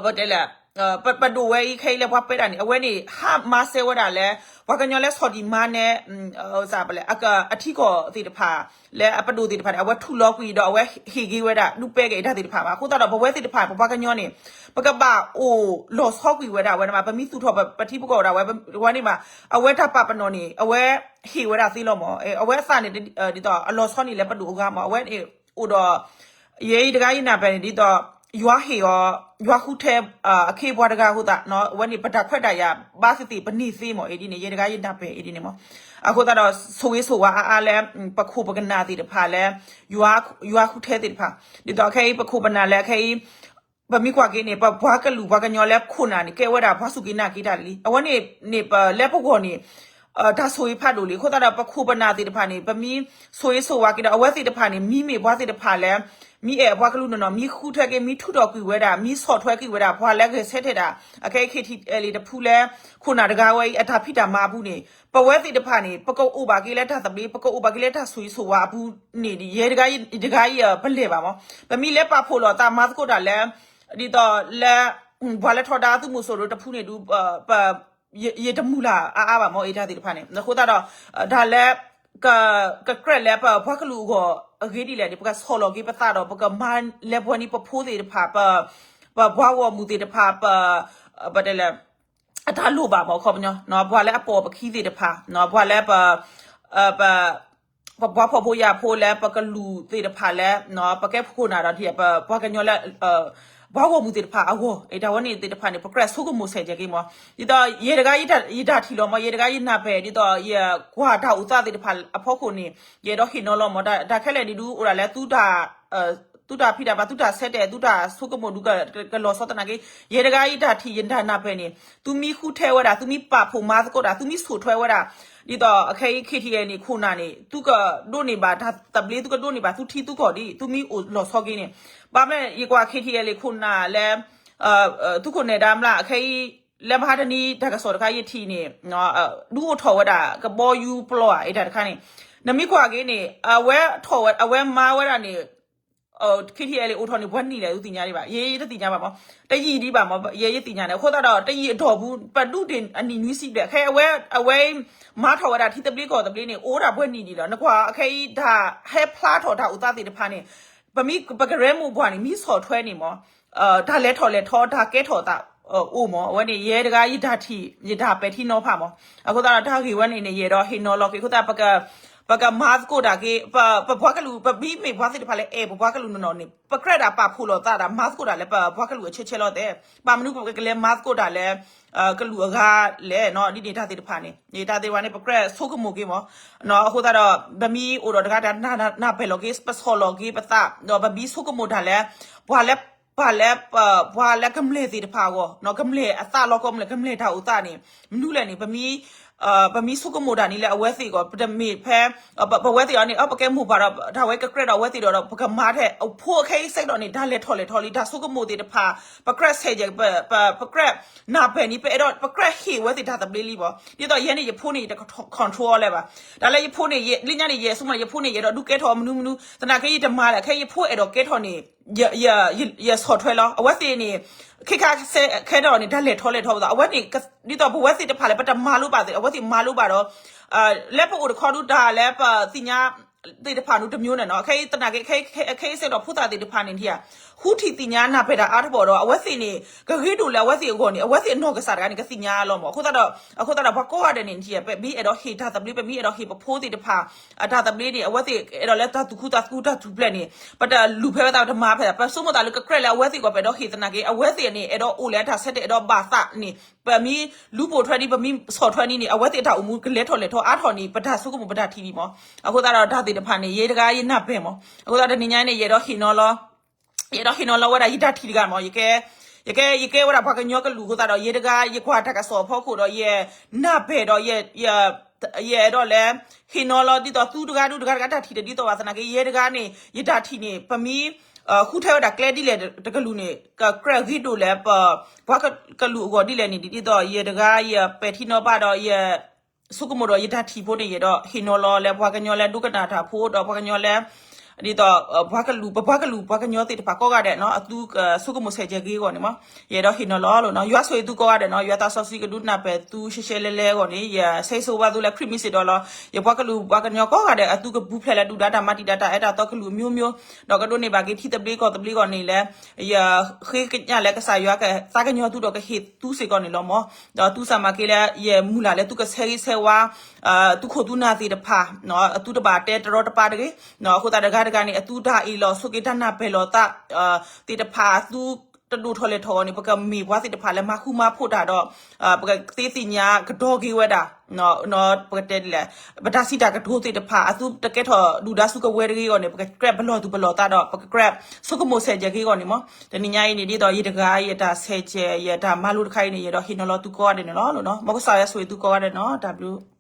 ပတဲလဲၣ် ပဒိၣ်ဝဲအံၤခဲအံၤလၢပှၤပဲတၢ်န့ၣ် အဝဲန့ၣ် ဟးမၤစဲဝဲဒၣ်လၢ ပှၤကညီလၢဆီၣ်တံၢ်မၤနဲ အထံကီၢ်သ့ၣ်တဖၣ် လၢအပဒိၣ်သ့ၣ်တဖၣ်န့ၣ် အဝဲထူၣ်လီၤကွံာ်ဒီး အဝဲဟ့ၣ်က့ၤဝဲဒၣ် ဒုးပဲက့ၤတၢ်သ့ၣ်တဖၣ်ဘၣ်. အဃိသတးဒီး ပဝဲသ့ၣ်တဖၣ် ပပှၤကညီန့ၣ် ပကဘၣ်အိၣ်လီၤဆီကွံာ်ဝဲဒၣ်ဝဲန့ၣ်မး ပမ့ၢ်သူၣ်ထီၣ်ပထံပကီၢ်ဒၣ်ဝဲ ဝဲန့ၣ်မး အဝဲတၢ်ပာ်ပနီၣ်န့ၣ် အဝဲဟ့ၣ်ဝဲဒၣ်သ့လီၤမး အဝဲအသးန့ၣ် ဒ်သိးအလီၤဆီန့ၣ်လၢပဒိၣ်အဂၤမး အဝဲန့ၣ် အိၣ်ဒီး ယဲအံၤတဂၤယနၢ်ပၢၢ်န့ၣ် ဒ်သိး ယွၤဟ့ၣ်အီၤ ယွၤဃုထၢ အခ့အပှၤတဂၤအဃိသတး အဝဲန့ၣ် ပတၢ်ခွဲးတၢ်ယာ် ဘၣ်သ့ၣ်သ့ၣ် ပန့ၢ်သ့မး အံၤဒ်န့ၣ် ယဲတဂၤယနၢ်ပၢၢ်အံၤဒ်န့ၣ်မး အဃိသတးဒီး ဆိၣ်ဂ့ၤဆိၣ်ဝါအါအါလၢ ပခိၣ်ပကနၢ်သ့ၣ်တဖၣ်လၢ ယွၤဃုထၢသ့ၣ်တဖၣ် ဒ်သိးခဲအံၤ ပခိၣ်ပနၢ်လၢခဲအံၤ ပမ့ၢ်ကွၢ်က့ၤန့ၣ် ပပှၤကလုာ်ပှၤကညီလၢခိၣ်နၢ်န့ၣ် ကဲဝဲဒၣ်ပှၤစူၢ်က့ၤနာ်က့ၤတၢ်လံ အဝဲန့ၣ်န့ၣ် ပလၢပဂီၢ်န့ၣ် တၢ်ဆိၣ်ဂ့ၤဖးဒိၣ်လံ. အဃိသတးဒီး ပခိၣ်ပနၢ်သ့ၣ်တဖၣ်န့ၣ် ပမ့ၢ်ဆိၣ်ဂ့ၤဆိၣ်ဝါက့ၤဒီး အဝဲသ့ၣ်တဖၣ်န့ၣ် မ့မ့ၢ်ပှၤသ့ၣ်တဖၣ်လၢ မ့ၢ်အဲၣ်အပှၤကလုာ်နီၢ်နီၢ်, မ့ၢ်ဃုထၢက့ၤ, မ့ၢ်ထုးထီၣ်ကွံာ်ဝဲဒၣ်, မ့ၢ်ဆီၣ်ထွဲကွံာ်ဝဲဒၣ် ပှၤလၢဂဲၤဆၢထၢၣ်တၢ် အခဲအံၤ KTLA တဖုလၢ ခိၣ်နၢ်တဂၤဝဲအံၤ အတၢ်ဖံးတၢ်မၤအပူၤန့ၣ် ပဝဲသ့ၣ်တဖၣ်န့ၣ် ပကအိၣ်ဘၣ်က့ၤလၢတၢ်သဘျ့, ပကအိၣ်ဘၣ်က့ၤလၢတၢ်ဆိၣ်ဂ့ၤဆိၣ်ဝါအပူၤန့ၣ် ယဲတဂၤအံၤ ပလဲၤဘၣ်မး. ပမ့ၢ်လဲၤပာ်ဖှိၣ်လိာ်သးမၤသကိးတၢ်လၢ ဒ်သိးလၢ ပှၤလၢထီဒါသုးမီၤစိရိၤတဖုန့ၣ်ဒုး ယတမုၢ်လၢ်အါအါဘၣ်မး အံၤတၢ်သ့ၣ်တဖၣ်န့ၣ်. အဃိသတးဒီး တၢ်လၢ ကကြၢးလၢပပှၤကလုာ်အဂီၢ်အဂ့ၢ်ဒ်လဲၣ်န့ၣ် ပကဆီၣ်လီၤက့ၤပသးဒီး ပကမၤလၢပှဲၤန့ၢ်ပဖိသ့ၣ်တဖၣ်, ပ ပပှၤဂီၢ်မုၢ်သ့ၣ်တဖၣ် ပ ပတဲလဲၣ် အတၢ်လိၣ်ဘၣ်မး ခီပညီ ပှၤလၢအပိာ်ပခံသ့ၣ်တဖၣ်, ပှၤလၢ ပ ပပှၤဖှီၣ်ဖိယာ်ဖိလၢပကလုာ်သ့ၣ်တဖၣ်လၢ ပကဲခိၣ်နၢ်ဒီး ပပှၤကညီလၢ ပှၤဂီၢ်မုၢ်သ့ၣ်တဖၣ်အဂီၢ် အံၤတၢ်ဝဲန့ၣ်သ့ၣ်တဖၣ်န့ၣ် ပကြၢးဆိကမိၣ်ဆဲးကဲက့ၤမး. ဒ်သိးယဲတဂၤယတၢ်ထံၣ်လီၤမး ယဲတဂၤယနၢ်ပၢၢ် ဒ်သိးယကွၢ်တၢ်အိၣ်သးသ့ၣ်တဖၣ်အဖီခိၣ်န့ၣ် ယအဲၣ်ဒိးဟ့ၣ်နီၤလီၤမး တၢ်ခဲလၢာ်န့ၣ်ဒုးအိၣ်ဒၣ်လၢ သုတၢ်ဖံးတၢ်မၤ သုတၢ်ဆၢတဲာ် သုတၢ်ဆိကမိၣ်ဒုး ကလီၤဆီသနာ်က့ ယဲတဂၤယတၢ်ထံၣ်ယတၢ်နၢ်ပၢၢ်န့ၣ် သုမ့ၢ်ဃုထၢဝဲဒၣ် သုမ့ၢ်ပာ်ဖှိၣ်မၤသကိးတၢ် သုမ့ၢ်ဆိၣ်ထွဲဝဲဒၣ် ဒ်သိးအခဲအံၤ KTLA န့ၣ် ခိၣ်နၢ်န့ၣ် သုကဒိးန့ၢ်ဘၣ်တၢ်သဘျ့ သုကဒိးန့ၢ်ဘၣ်သုထံသုကီၢ်ဒ် သုမ့ၢ်အိၣ်လီၤဆီက့ၤန့ၣ် ဘၣ်မနုၤလဲၣ် ယကွၢ် KTLA ခိၣ်နၢ်လၢ သုးခိၣ်နဲၣ်ဒါမျါ အခဲအံၤ လၢမဟါတနံၤတၢ်ကစီၣ်တခါယထံၣ်န့ၣ် ဒုးအိၣ်ထီၣ်ဝဲဒၣ် ကဘီယူၤပျီဧါ အံၤတၢ်တခါန့ၣ် နမ့ၢ်ကွၢ်က့ၤန့ၣ် အဝဲထီၣ်ဝဲ အဝဲမၤဝဲဒၣ်န့ၣ် KTLA အိၣ်ထီၣ်န့ၣ် ပှဲၤနံၣ်လဲၣ် သုသ့ၣ်ညါဒံးဘၣ် ယဲယတသ့ၣ်ညါဘၣ်မး တယံာ်ဒံးဘၣ်မး ယဲယသ့ၣ်ညါန့ၣ် အဃိသတးဒီး တယံာ်အတီၢ်ပူၤ ပဒူၣ်ဒ့ၣ်အနံၣ်နွံဆံဘျဲၣ် ခဲအဝဲ အဝဲ မၤထီၣ်ဝဲဒၣ်ထံသဘျ့ကီၢ်သဘျ့န့ၣ် အိၣ်ဒၣ်ပှဲၤနံၣ်ဒံးလီၤ နကွၢ် အခဲအံၤ တၢ်ဟဲဖျါထီၣ်တၢ်အိၣ်သးသ့ၣ်တဖၣ်န့ၣ် ပမ့ၢ် ပကရၢမိၢ်ပှၢ်န့ၣ် မ့ၢ်ဆီၣ်ထွဲန့ၣ်မး တၢ်လဲၤထီၣ်လဲၤထီ တၢ်ကဲထီၣ်သး အိၣ်မး အဝဲန့ၣ် ယဲတဂၤယတၢ်ထံၣ် ယတၢ်ပဲာ်ထံနီၤဖးမး အဃိသတးဒီးတၢ်ဂ့ၢ်ဝဲန့ၣ်န့ၣ် ယအဲၣ်ဒိးဟ့ၣ်နီၤလီၤက့ၤအဃိသတး ပကမၤသကိးတၢ်က့ၤ ပပှၤကလုာ် ပမ့မ့ၢ်ပှၤသ့ၣ်တဖၣ်လၢအဲၣ်ပပှၤကလုာ်နီၢ်နီၢ်န့ၣ် ပကြၢးဒၣ်ပာ်ဖှိၣ်လိာ်သးဒၣ် မၤသကိးတၢ်လၢပပှၤကလုာ်အဆၢဆၢလီၤတဲာ် ဘၣ်မနုၤပကလဲၤမၤသကိးတၢ်လၢ ကလုာ်အဂၤလဲၣ် ဒ်န့ၣ်တၢ်သ့ၣ်တဖၣ်န့ၣ် တၢ်သ့ၣ်တဖၣ်န့ၣ် ပကြၢးဆိကမိၣ်က့ၤမး အဃိသတးဒီး ပမ့ၢ်အိၣ်ဒီးတဂၤတၢ်နၢ်ပၢၢ်လီၤက့ၤ ပဆီၣ်လီၤက့ၤပသး ဒီးပမ့ၢ်ဆိကမိၣ်တၢ်လၢ ပှၤလၢ ပှၤလၢ ပှၤလၢကမျၢၢ်သ့ၣ်တဖၣ်အဂီၢ် ကမျၢၢ်အသးလီၤကီမျၢၢ် ကမျၢၢ်တၢ်အိၣ်သးန့ၣ် မနုၤလဲၣ်န့ၣ် ပမ့ၢ် ပမ့ၢ်ဆိကမိၣ်တၢ်န့ၣ်လၢအဝဲသ့ၣ်အဂီၢ် ပတမ့ၢ်ဖဲ ပဝဲသ့ၣ်အီၤန့ၣ် အပကဲမိၢ်ပၢ်ဒီး တၢ်ဝဲကကြၢးဒီးအဝဲသ့ၣ်ဒီး ပကမၤထဲ အဖိအခဲအံၤစဲးဒီးန့ၣ် တၢ်လဲၤထီၣ်လဲၤထီလံ တၢ်ဆိကမိၣ်သ့ၣ်တဖၣ် ပကြၢးဆဲးယဲၢ် ပကြၢးနၢ်ပၢၢ်န့ၣ် ပအဲၣ်ဒိး ပကြၢးဟ့ၣ်ဝဲသ့ၣ်တၢ်သဘျ့လံမး ဒ်သိးယဲန့ၣ် ယဖိန့ၣ် ယတ control အီၤလၢၤဘၣ် တၢ်လၢယဖိန့ၣ် လၢညါန့ၣ် ယဲၢ်ဆိကမိၣ် ယဖိန့ၣ် ယအဲၣ်ဒိးဒုးကဲထီၣ်မနုၤမနုၤ သနာ်က့ယတမၤလဲၣ် ခဲအံၤယဖိအဲၣ်ဒိးကဲထီၣ်န့ၣ် ယဆီၣ်ထွဲလီၤ အဝဲသ့ၣ်န့ၣ် ခဲခါခဲထီၣ်န့ၣ် တၢ်လဲၤထီၣ်လဲၤထီပသး အဝဲန့ၣ် ဒ်သိးပဝဲသ့ၣ်တဖၣ်လၢ ပတမၤလိဘၣ်သ့ၣ် အဝဲသ့ၣ်မၤလိဘၣ်ဒီး လၢပအိၣ်တခီဒုးတၢ်လၢပသ့ၣ်ညါသ့ၣ်တဖၣ်န့ၣ် တမျိုးန့ၣ်နီၤ ခဲအံၤသနာ်က့ ခဲအံၤစဲးဒီးဖိသၣ်သ့ၣ်တဖၣ်န့ၣ် ဃုထံၣ်သ့ၣ်ညါနၢ်ပၢၢ်တၢ်အါထီၣ်ဒီး အဝဲသ့ၣ်န့ၣ် ကဂ့ၤဒိၣ်လၢအဝဲသ့ၣ်အဂီၢ်န့ၣ် အဝဲသ့ၣ်အနီၢ်ကစၢ်တဂၤန့ၣ် ကသ့ၣ်ညါလီၤမး အဃိသတးဒီး အဃိသတးဒီး ပှၤကိးဂၤဒဲးန့ၣ် ပမ့ၢ်အဲၣ်ဒိးဟ့ၣ်တၢ်သဘျ့ ပမ့ၢ်အဲၣ်ဒိးဟ့ၣ်ပဖိသ့ၣ်တဖၣ် အတၢ်သဘျ့န့ၣ် အဝဲသ့ၣ်အဲၣ်ဒိးလၢတၢ်သူၣ်ခုသးခု တၢ်ထူၣ်ဖျဲးန့ၣ် ပတလူၤဖဲဝဲသး ပတမၤဖဲသး ပဆိကမိၣ်သးလၢကကြၢးလၢအဝဲသ့ၣ်အဂီၢ် ပအဲၣ်ဒိးဟ့ၣ်သနာ်က့ အဝဲသ့ၣ်န့ၣ် အဲၣ်ဒိးအိၣ်လၢတၢ်ဆၢတဲာ် အဲၣ်ဒိးဘၣ်သးန့ၣ် ပမ့ၢ်လူၤပိာ်ထွဲဒ် ပမ့ၢ်ဆီၣ်ထွဲဒ်န့ၣ် အဝဲသ့ၣ်အတၢ်အိၣ်မူကလဲၤထီၣ်လဲၤထီအါထီၣ်န့ၣ် ပတၢ်ဆိကမိၣ်ပတၢ်ထံၣ်ဒံးမး အဃိသတးဒီးတၢ်သ့ၣ်တဖၣ်န့ၣ် ယဲတဂၤယနၢ်ပၢၢ်မး အဃိသတးတနံၤညါန့ၣ် ယအဲၣ်ဒိးဟ့ၣ်နီၤလီၤ ယအဲၣ်ဒိးဟ့ၣ်နီၤလီၤဝဲဒၣ်ယတၢ်ထံၣ်တဂၤမး ယကဲ ယကဲ ယကဲဝဲဒၣ်ပှၤကညီကလုာ်အဃိသတးဒီး ယဲတဂၤ ယကွၢ်တၢ်ကစီၣ်အဖီခိၣ်ဒီး ယနၢ်ပၢၢ်ဒီး ယအဲၣ်ဒိးလဲၤ ဟ့ၣ်နီၤလီၤဒ်သိးသုတဂၤဒုတဂၤတဂၤတၢ်ထံၣ်တဒ်သိးဘၣ်သနာ်က့ ယဲတဂၤန့ၣ် ယတၢ်ထံၣ်န့ၣ် ပမ့ၢ် ဃုထၢဝဲဒၣ်ကျဲဒ်လဲၣ်တကလုာ်န့ၣ် ကကြၢးဂ့ၤဒိၣ်လၢပ ပှၤကလုာ်အဂီၢ်ဒ်လဲၣ်န့ၣ် ဒ်သိးယဲတဂၤ ယပဲာ်ထံနီၤဖးဒီး ယ ဆိကမိၣ်ဒီးယတၢ်ထံၣ်ဖိန့ၣ် ယအဲၣ်ဒိးဟ့ၣ်နီၤလီၤလၢပှၤကညီလၢဒိကနၣ်တၢ်ဖိဒီးပှၤကညီလၢ ဒ်သိး ပှၤကလုာ် ပပှၤကလုာ် ပှၤကညီသ့ၣ်တဖၣ်ကိးဂၤဒဲးနီၤ အသုဆိကမိၣ်ဆဲးကဲက့ၤအဂီၢ်န့ၣ်မး ယအဲၣ်ဒိးဟ့ၣ်နီၤလီၤလီၤနီၤ ယွၤဆိၣ်ဂ့ၤသုကိးဂၤဒဲးနီၤ ယွၤသးစီဆှံကဒုးနၢ်ပၢၢ်သုရှဲရှဲလဲလဲအဂီၢ်န့ၣ် ယဆဲးဆိဝဲသုလၢခရံာ်မံၤစ့ၢ်ဒီးလီၤ ယပှၤကလုာ်ပှၤကညီကိးဂၤဒဲး အသုကပူၤဖျဲးလၢဒုၣ်ဒါတၢ်မၤတံာ်တာ်တၢ်အဲၣ်တၢ်သီကလုာ် မျိုးမျိုး ဒီးကဒိးန့ၢ်ဘၣ်က့ၤထံသဘျ့ကီၢ်သဘျ့အဂီၢ်န့ၣ်လၢ ယဃ့ကညးလၢကစၢ်ယွၤကသးကညီၤသုဒီးကဟ့ၣ်သုစ့ၢ်ကီးန့ၣ်လီၤမး ဒီးသုစၢ်မၤက့ၤလၢ ယမုၢ်လၢ်လၢသုကဆၢဂ့ၤဆၢဝါ သုခိၣ်သုနၢ်သ့ၣ်တဖၣ် အသုတဘၣ်တဲတရီတပါတဂ့ၤ အဃိသတးတဂၤတဂၤန့ၣ် အသုတၢ်အ့ၣ်လိာ်ဆိးက့ၤတၢ်နၢ်ပၢၢ်လိာ်သးသ့ၣ်တဖၣ် အသုတဒိၣ်ထီၣ်လဲၤထီၣ်အဂီၢ်န့ၣ် ပကမ့ၢ်ပှၤသ့ၣ်တဖၣ်လၢမၤဃူမၤဖိးတၢ်ဒီး ပကသ့သ့ၣ်ညါကဒီးက့ၤဝဲဒၣ် ပကတဲဒ်လဲၣ် ပတၢ်စံးတၢ်ကတိၤသ့ၣ်တဖၣ် အသုတကဲထီၣ်ဒုၣ်ဒါဆူကဝဲၤတဂ့ၤအဂီၢ်န့ၣ် ပကကြၢးပလီၢ်သူၣ်ပလီၢ်သးဒီး ပကကြၢးဆိကမိၣ်ဆဲးကဲက့ၤအဂီၢ်န့ၣ်မး တနံၤညါအံၤန့ၣ် ဒ်သိးယတဂၤ ယတၢ်ဆဲးကဲး ယတၢ်မၤလိတခါအံၤန့ၣ် ယအဲၣ်ဒိးဟ့ၣ်နီၤလီၤသုကိးဂၤဒဲးန့ၣ်လီၤ. မ်ကစၢ်ယွၤဆိၣ်ဂ့ၤသုကိးဂၤဒဲးန့ၣ်လီၤ. တၢ်ဘျုး